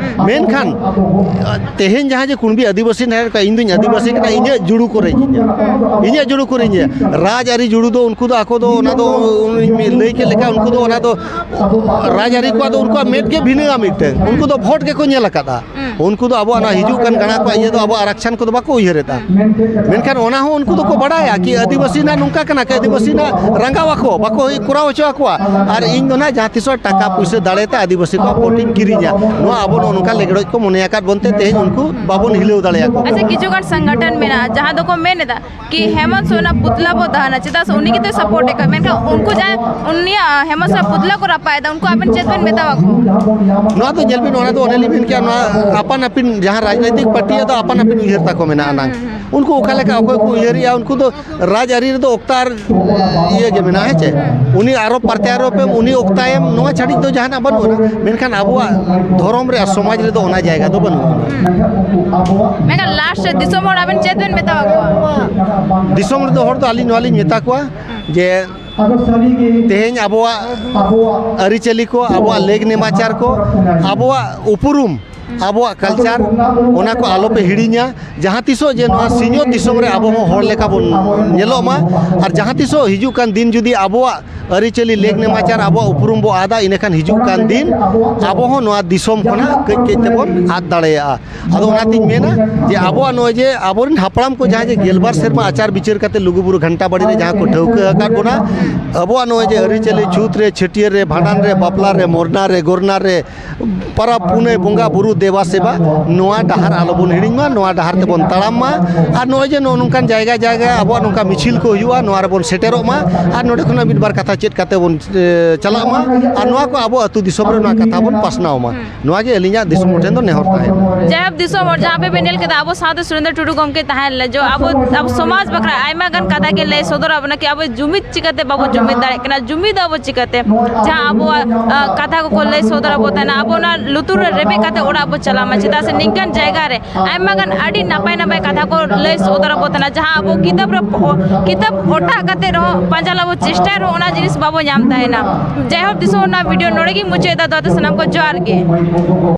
ᱢᱮᱱᱠᱷᱟᱱ ᱛᱮᱦᱮᱧ ᱡᱟᱦᱟᱸ ᱡᱮ ᱠᱩᱬᱵᱤ ᱟᱹᱫᱤᱵᱟᱹᱥᱤ ᱱᱟᱦᱮᱞ ᱠᱚ, ᱤᱧ ᱫᱩᱧ ᱟᱹᱫᱤᱵᱟᱹᱥᱤ ᱠᱟᱱᱟ, ᱤᱧᱟᱹᱜ ᱡᱩᱲᱩ ᱠᱚ ᱨᱮᱡᱤᱧᱟ, ᱤᱧᱟᱹᱜ ᱡᱩᱲᱩ ᱠᱚ ᱨᱮᱡᱤᱧᱟ᱾ ᱨᱟᱡᱽ ᱟᱹᱨᱤ ᱡᱩᱲᱩ ᱫᱚ ᱩᱱᱠᱩ ᱫᱚ ᱟᱠᱚ ᱫᱚ ᱚᱱᱟ ᱫᱚ ᱩᱱᱤ ᱞᱟᱹᱭ ᱠᱮᱫ ᱞᱮᱠᱟ ᱩᱱᱠᱩ ᱫᱚ ᱚᱱᱟ ᱫᱚ ᱨᱟᱡᱽ ᱟᱹᱨᱤ ᱠᱚᱣᱟᱜ ᱫᱚ ᱩᱱᱠᱩᱣᱟᱜ ᱢᱮᱫ ᱜᱮ ᱵᱷᱤᱱᱟᱹᱜᱼᱟ ᱢᱤᱫᱴᱟᱝ, ᱩᱱᱠᱩ ᱫᱚ ᱵᱷᱳᱴ ᱜᱮᱠᱚ ᱧᱮᱞ ᱟᱠᱟᱫᱼᱟ᱾ ᱩᱱᱠᱩ ᱫᱚ ᱟᱵᱚᱣᱟᱜ ᱚᱱᱟ ᱦᱤᱡᱩᱜ ᱠᱟᱱ ᱜᱟᱬᱟ ᱠᱚᱣᱟᱜ ᱤᱭᱟᱹ ᱫᱚ ᱟᱵᱚᱣᱟᱜ ᱟᱨᱟᱠᱥᱟᱱ ᱠᱚᱫᱚ ᱵᱟᱠᱚ ᱩᱭᱦᱟᱹᱨᱮᱫᱟ᱾ ᱢᱮᱱᱠᱷᱟᱱ ᱚᱱᱟ ᱦᱚᱸ ᱩᱱᱠᱩ ᱫᱚᱠᱚ ᱵᱟᱲᱟᱭᱟ ᱠᱤ ᱟᱹᱫᱤᱵᱟᱹᱥᱤ ᱨᱮᱱᱟᱜ ᱱᱚᱝᱠᱟ ᱠᱟᱱᱟ, ᱠᱤ ᱟᱹᱫᱤᱵᱟᱹᱥᱤ ᱨᱮᱱᱟᱜ ᱨᱟᱸᱜᱟᱣ ᱟᱠᱚ, ᱵᱟᱠᱚ ᱠᱚᱨᱟᱣ ᱦᱚᱪᱚ ᱟᱠᱚᱣᱟ᱾ ᱟᱨ ᱤᱧ ᱫᱚ ᱱᱟᱦᱟᱜ ᱡᱟᱦᱟᱸ ᱛᱤᱥᱚᱜ ᱴᱟᱠᱟ ᱯᱩᱭᱥᱟᱹ ᱫᱟᱲᱮ ᱛᱮ ᱟᱹᱫᱤᱵᱟᱹᱥᱤ ᱠᱚᱣᱟᱜ ᱵᱷᱳᱴ ᱤᱧ ᱠᱤᱨᱤᱧᱟ, ᱱᱚᱣᱟ ᱟᱵᱚ ᱱᱚᱜᱼᱚ ᱱᱚᱝᱠᱟ ᱞᱮᱜᱲᱚᱡ ᱠᱚ ᱢᱚᱱᱮ ᱟᱠᱟᱫ ᱵᱚᱱᱛᱮ ᱛᱮᱦᱮᱧ ᱩᱱᱠᱩ ᱵᱟᱵᱚᱱ ᱦᱤᱞᱟᱹᱣ ᱫᱟᱲᱮᱭᱟᱠᱚ ᱠᱟᱱᱟ᱾ ᱟᱪᱪᱷᱟ, ᱠᱤᱪᱷᱩ ᱜᱟᱱ ᱥᱚᱝᱜᱚᱴᱷᱚᱱ ᱢᱮᱱᱟᱜᱼᱟ ᱡᱟᱦᱟᱸ ᱫᱚᱠᱚ ᱢᱮᱱ ᱮᱫᱟ ᱠᱤ ᱦᱮᱢᱚᱱᱛ ᱥᱚᱨᱮᱱᱟᱜ ᱯᱩᱛᱞᱟ ᱵᱚ ᱫᱟᱦᱟᱱᱟ, ᱪᱮᱫᱟᱜ ᱥᱮ ᱩᱱᱤ ᱜᱮᱛᱚᱭ ᱥᱟᱯᱳᱨᱴ ᱮᱫ ᱠᱚᱣᱟ, ᱢᱮᱱᱠᱷᱟᱱ ᱩᱱᱠᱩ ᱡᱟᱦᱟᱸᱭ ᱩᱱᱤᱭᱟᱜ ᱦᱮᱢᱚᱱᱛ ᱥᱚᱨᱮᱱᱟᱜ ᱯᱩᱛᱞᱟ ᱠᱚ ᱨᱟᱯᱟᱜ ᱮᱫᱟ, ᱩᱱᱠᱩ ᱟᱵᱮᱱ ᱪᱮᱫ ᱵᱮᱱ ᱢᱮᱛᱟᱣᱟ ᱠᱚᱣᱟ? ᱱᱚᱣᱟ ᱫᱚ ᱧᱮᱞ ᱵᱤᱱ, ᱚᱱᱟ ᱫᱚ ᱚᱱᱮ ᱞᱤᱧ ᱢᱮᱱ ᱠᱮᱜᱼᱟ, ᱱᱚᱣᱟ ᱟᱯᱟᱱ ᱟᱹᱯᱤᱱ ᱡᱟᱦᱟᱸ ᱨᱟᱡᱽᱱᱳᱭᱛᱤᱠ ᱯᱟᱨᱴᱤᱭᱟᱜ ᱫᱚ ᱟᱯᱟᱱ ᱟᱹᱯᱤᱱ ᱩᱭᱦᱟᱹᱨ ᱛᱟᱠᱚ ᱢᱮᱱᱟᱜᱼᱟ ᱱᱟᱝ᱾ ᱩᱱᱠᱩ ᱚᱠᱟ ᱞᱮᱠᱟ ᱚᱠᱚᱭ ᱠᱚ ᱩᱭᱦᱟᱹᱨᱮᱜᱼᱟ, ᱩᱱᱠᱩ ᱫᱚ ᱨᱟᱡᱽ ᱟᱹᱨᱤ ᱨᱮᱫᱚ ᱚᱠᱛᱟ ᱟᱨ ᱤᱭᱟᱹ ᱜᱮ ᱢᱮᱱᱟᱜᱼᱟ, ᱦᱮᱸ ᱪᱮ? ᱩᱱᱤ ᱟᱨᱚ ᱯᱨᱚᱛᱭᱟᱨᱳᱯ ᱮᱢ, ᱩᱱᱤ ᱚᱠᱛᱟᱭ ᱮᱢ, ᱱᱚᱣᱟ ᱪᱷᱟᱹᱲᱤᱡ ᱫᱚ ᱡᱟᱦᱟᱱᱟᱜ ᱵᱟᱹᱱᱩᱜᱼᱟ᱾ ᱢᱮᱱᱠᱷᱟᱱ ᱟᱵᱚᱣᱟᱜ ᱫᱷᱚᱨᱚᱢ ᱨᱮ ᱟᱨ ᱥᱚᱢᱟᱡᱽ ᱨᱮᱫᱚ ᱚᱱᱟ ᱡᱟᱭᱜᱟ ᱫᱚ ᱵᱟᱹᱱᱩᱜᱼᱟ᱾ ᱢᱮᱱᱠᱷᱟᱱ ᱞᱟᱥᱴ ᱨᱮ ᱫᱤᱥᱚᱢ ᱦᱚᱲ ᱟᱵᱮᱱ ᱪᱮᱫ ᱵᱮᱱ ᱢᱮᱛᱟ ᱠᱚᱣᱟ? ᱫᱤᱥᱚᱢ ᱨᱮᱫᱚ ᱦᱚᱲ ᱫᱚ ᱟᱹᱞᱤᱧ ᱱᱚᱣᱟ ᱞᱤᱧ ᱢᱮᱛᱟ ᱠᱚᱣᱟ ᱡᱮ ᱛᱮᱦᱮᱧ ᱟᱵᱚᱣᱟᱜ ᱟᱹᱨᱤᱪᱟᱹᱞᱤ ᱠᱚ, ᱟᱵᱚᱣᱟᱜ ᱞᱮᱠ ᱱᱮᱢᱟᱪᱟᱨ ᱠᱚ, ᱟᱵᱚᱣᱟᱜ ᱩᱯᱨᱩᱢ, ᱟᱵᱚᱣᱟᱜ ᱠᱟᱞᱪᱟᱨ, ᱚᱱᱟ ᱠᱚ ᱟᱞᱚᱯᱮ ᱦᱤᱲᱤᱧᱟ᱾ ᱡᱟᱦᱟᱸ ᱛᱤᱥᱚᱜ ᱡᱮ ᱱᱚᱣᱟ ᱥᱤᱧᱚᱛ ᱫᱤᱥᱚᱢ ᱨᱮ ᱟᱵᱚ ᱦᱚᱸ ᱦᱚᱲ ᱞᱮᱠᱟ ᱵᱚᱱ ᱧᱮᱞᱚᱜ ᱢᱟ, ᱟᱨ ᱡᱟᱦᱟᱸ ᱛᱤᱥᱚᱜ ᱦᱤᱡᱩᱜ ᱠᱟᱱ ᱫᱤᱱ ᱡᱩᱫᱤ ᱟᱵᱚᱣᱟᱜ ᱟᱹᱨᱤᱪᱟᱹᱞᱤ, ᱞᱮᱠ ᱱᱮᱢᱟᱪᱟᱨ, ᱟᱵᱚᱣᱟᱜ ᱩᱯᱨᱩᱢ ᱵᱚ ᱟᱫᱟ, ᱤᱱᱟᱹᱠᱷᱟᱱ ᱦᱤᱡᱩᱜ ᱠᱟᱱ ᱫᱤᱱ ᱟᱵᱚ ᱦᱚᱸ ᱱᱚᱣᱟ ᱫᱤᱥᱚᱢ ᱠᱷᱚᱱᱟᱜ ᱠᱟᱹᱡ ᱠᱟᱹᱡ ᱛᱮᱵᱚᱱ ᱟᱫ ᱫᱟᱲᱮᱭᱟᱜᱼᱟ᱾ ᱟᱫᱚ ᱚᱱᱟᱛᱤᱧ ᱢᱮᱱᱟ ᱡᱮ ᱟᱵᱚᱣᱟᱜ ᱱᱚᱜᱼᱚᱭ ᱡᱮ ᱟᱵᱚᱨᱮᱱ ᱦᱟᱯᱲᱟᱢ ᱠᱚ ᱡᱟᱦᱟᱸ ᱡᱮ ᱜᱮᱞᱵᱟᱨ ᱥᱮᱨᱢᱟ ᱟᱪᱟᱨ ᱵᱤᱪᱟᱹᱨ ᱠᱟᱛᱮ ᱞᱩᱜᱩᱵᱩᱨᱩ ᱜᱷᱟᱱᱴᱟ ᱵᱟᱲᱤ ᱨᱮ ᱡᱟᱦᱟᱸ ᱠᱚ ᱴᱷᱟᱹᱣᱠᱟᱹ ᱟᱠᱟᱫ ᱵᱚᱱᱟ, ᱟᱵᱚᱣᱟᱜ ᱱᱚᱜᱼᱚᱭ ᱡᱮ ᱟᱹᱨᱤᱪᱟᱹᱞᱤ ᱪᱷᱩᱛ ᱨᱮ, ᱪᱷᱟᱹᱴᱭᱟᱹᱨ ᱨᱮ, ᱵᱷᱟᱸᱰᱟᱱ ᱨᱮ, ᱵᱟᱯᱞᱟ ᱨᱮ, ᱢᱚᱨᱱᱟ ᱨᱮ, ᱜᱚᱨᱱᱟ ᱨᱮ, ᱯᱟᱨᱟᱵᱽ ᱯᱩᱱᱟᱹᱭ, ᱵᱚᱸᱜᱟ ᱵᱩᱨᱩ ᱫᱮᱵᱟ ᱥᱮᱵᱟ, ᱱᱚᱣᱟ ᱰᱟᱦᱟᱨ ᱟᱞᱚᱵᱚᱱ ᱦᱤᱲᱤᱧ ᱢᱟ, ᱱᱚᱣᱟ ᱰᱟᱦᱟᱨ ᱛᱮᱵᱚᱱ ᱛᱟᱲᱟᱢ ᱢᱟ᱾ ᱟᱨ ᱱᱚᱜᱼᱚᱭ ᱡᱮ ᱱᱚᱜᱼᱚ ᱱᱚᱝᱠᱟᱱ ᱡᱟᱭᱜᱟ ᱡᱟᱭᱜᱟ ᱟᱵᱚᱣᱟᱜ ᱱᱚᱝᱠᱟ ᱢᱤᱪᱷᱤᱞ ᱠᱚ ᱦᱩᱭᱩᱜᱼᱟ, ᱱᱚᱣᱟ ᱨᱮᱵᱚᱱ ᱥᱮᱴᱮᱨᱚᱜ ᱢᱟ᱾ ᱟᱨ ᱱᱚᱰᱮ ᱠᱷᱚᱱᱟᱜ ᱢᱤᱫ ᱵᱟᱨ ᱠᱟᱛᱷᱟ ᱪᱮᱫ ᱠᱟᱛᱮ ᱵᱚᱱ, ᱮ, ᱪᱟᱞᱟᱜ ᱢᱟ᱾ ᱟᱨ ᱱᱚᱣᱟ ᱠᱚ ᱟᱵᱚ ᱟᱹᱛᱩ ᱫᱤᱥᱚᱢ ᱨᱮ ᱱᱚᱣᱟ ᱠᱟᱛᱷᱟ ᱵᱚᱱ ᱯᱟᱥᱱᱟᱣ ᱢᱟ᱾ ᱱᱚᱣᱟ ᱜᱮ ᱟᱹᱞᱤᱧᱟᱜ ᱫᱤᱥᱚᱢ ᱦᱚᱲ ᱴᱷᱮᱱ ᱫᱚ ᱱᱮᱦᱚᱨ ᱛᱟᱦᱮᱱᱟ᱾ ᱡᱟᱭᱦᱳᱠ, ᱫᱤᱥᱚᱢ ᱦᱚᱲ, ᱡᱟᱦᱟᱸ ᱟᱯᱮ ᱯᱮ ᱧᱮᱞ ᱠᱮᱫᱟ, ᱟᱵᱚ ᱥᱟᱶᱛᱮ ᱥᱩᱨᱮᱱᱫᱨᱚ ᱴᱩᱰᱩ ᱜᱚᱢᱠᱮ ᱛᱟᱦᱮᱸ ᱞᱮᱱᱟ, ᱡᱚ ᱟᱵᱚ, ᱟᱵᱚ ᱥᱚᱢᱟᱡᱽ ᱵᱟᱠᱷᱨᱟ ᱟᱭᱢᱟ ᱜᱟᱱ ᱠᱟᱛᱷᱟ ᱜᱮ ᱞᱟᱹᱭ ᱥᱚᱫᱚᱨᱟᱜ ᱵᱚᱱᱟ, ᱠᱤ ᱟᱵᱚ ᱡᱩᱢᱤᱫ ᱪᱤᱠᱟᱹᱛᱮ ᱵᱟᱵᱚ ᱡᱩᱢᱤᱫ ᱫᱟᱲᱮᱭᱟᱜ ᱠᱟᱱᱟ, ᱡᱩᱢᱤᱫ ᱟᱵᱚ ᱪᱤᱠᱟᱹᱛᱮ? ᱡᱟᱦᱟᱸ ᱟᱵᱚᱣᱟᱜ, ᱟ, ᱠᱟᱛᱷᱟ ᱠᱚᱠᱚ ᱞᱟᱹᱭ ᱥᱚᱫᱚᱨ ᱟᱵᱚ ᱛᱟᱦᱮᱱᱟ, ᱟᱵᱚ ᱚᱱᱟ ᱞᱩᱛᱩᱨ ᱨᱮ ᱨᱮᱵᱮᱫ ᱠᱟᱛᱮ ᱚᱲᱟᱜ ᱵᱚ ᱪᱟᱞᱟᱜ ᱢᱟ, ᱪᱮᱫᱟᱜ ᱥᱮ ᱱᱤᱝᱠᱟᱱ ᱡᱟᱭᱜᱟ ᱨᱮ ᱟᱭᱢᱟ ᱜᱟᱱ ᱟᱹᱰᱤ ᱱᱟᱯᱟᱭ ᱱᱟᱯᱟᱭ ᱠᱟᱛᱷᱟ ᱠᱚ ᱞᱟᱹᱭ ᱥᱚᱫᱚᱨ ᱟᱵᱚ ᱛᱟᱦᱮᱱᱟ, ᱡᱟᱦᱟᱸ ᱟᱵᱚ ᱠᱤᱛᱟᱹᱵ ᱨᱮ ᱯᱚ-, ᱠᱤᱛᱟᱹᱵ ᱚᱴᱟᱜ ᱠᱟᱛᱮ ᱨᱮᱦᱚᱸ ᱯᱟᱸᱡᱟ ᱞᱟᱵᱚ ᱪᱮᱥᱴᱟᱭ ᱨᱮᱦᱚᱸ ᱚᱱᱟ ᱡᱤᱱᱤᱥ ᱵᱟᱵᱚ ᱧᱟᱢ ᱛᱟᱦᱮᱱᱟ᱾ ᱡᱟᱭᱦᱳᱠ, ᱫᱤᱥᱚᱢ, ᱚᱱᱟ ᱵᱷᱤᱰᱤᱭᱳ ᱱᱚᱰᱮ ᱜᱤᱧ ᱢᱩᱪᱟᱹᱫ ᱮᱫᱟ᱾ ᱫᱚ ᱟᱫᱚ ᱥᱟᱱᱟᱢ ᱠᱚ ᱡᱚᱦᱟᱨ ᱜᱮ᱾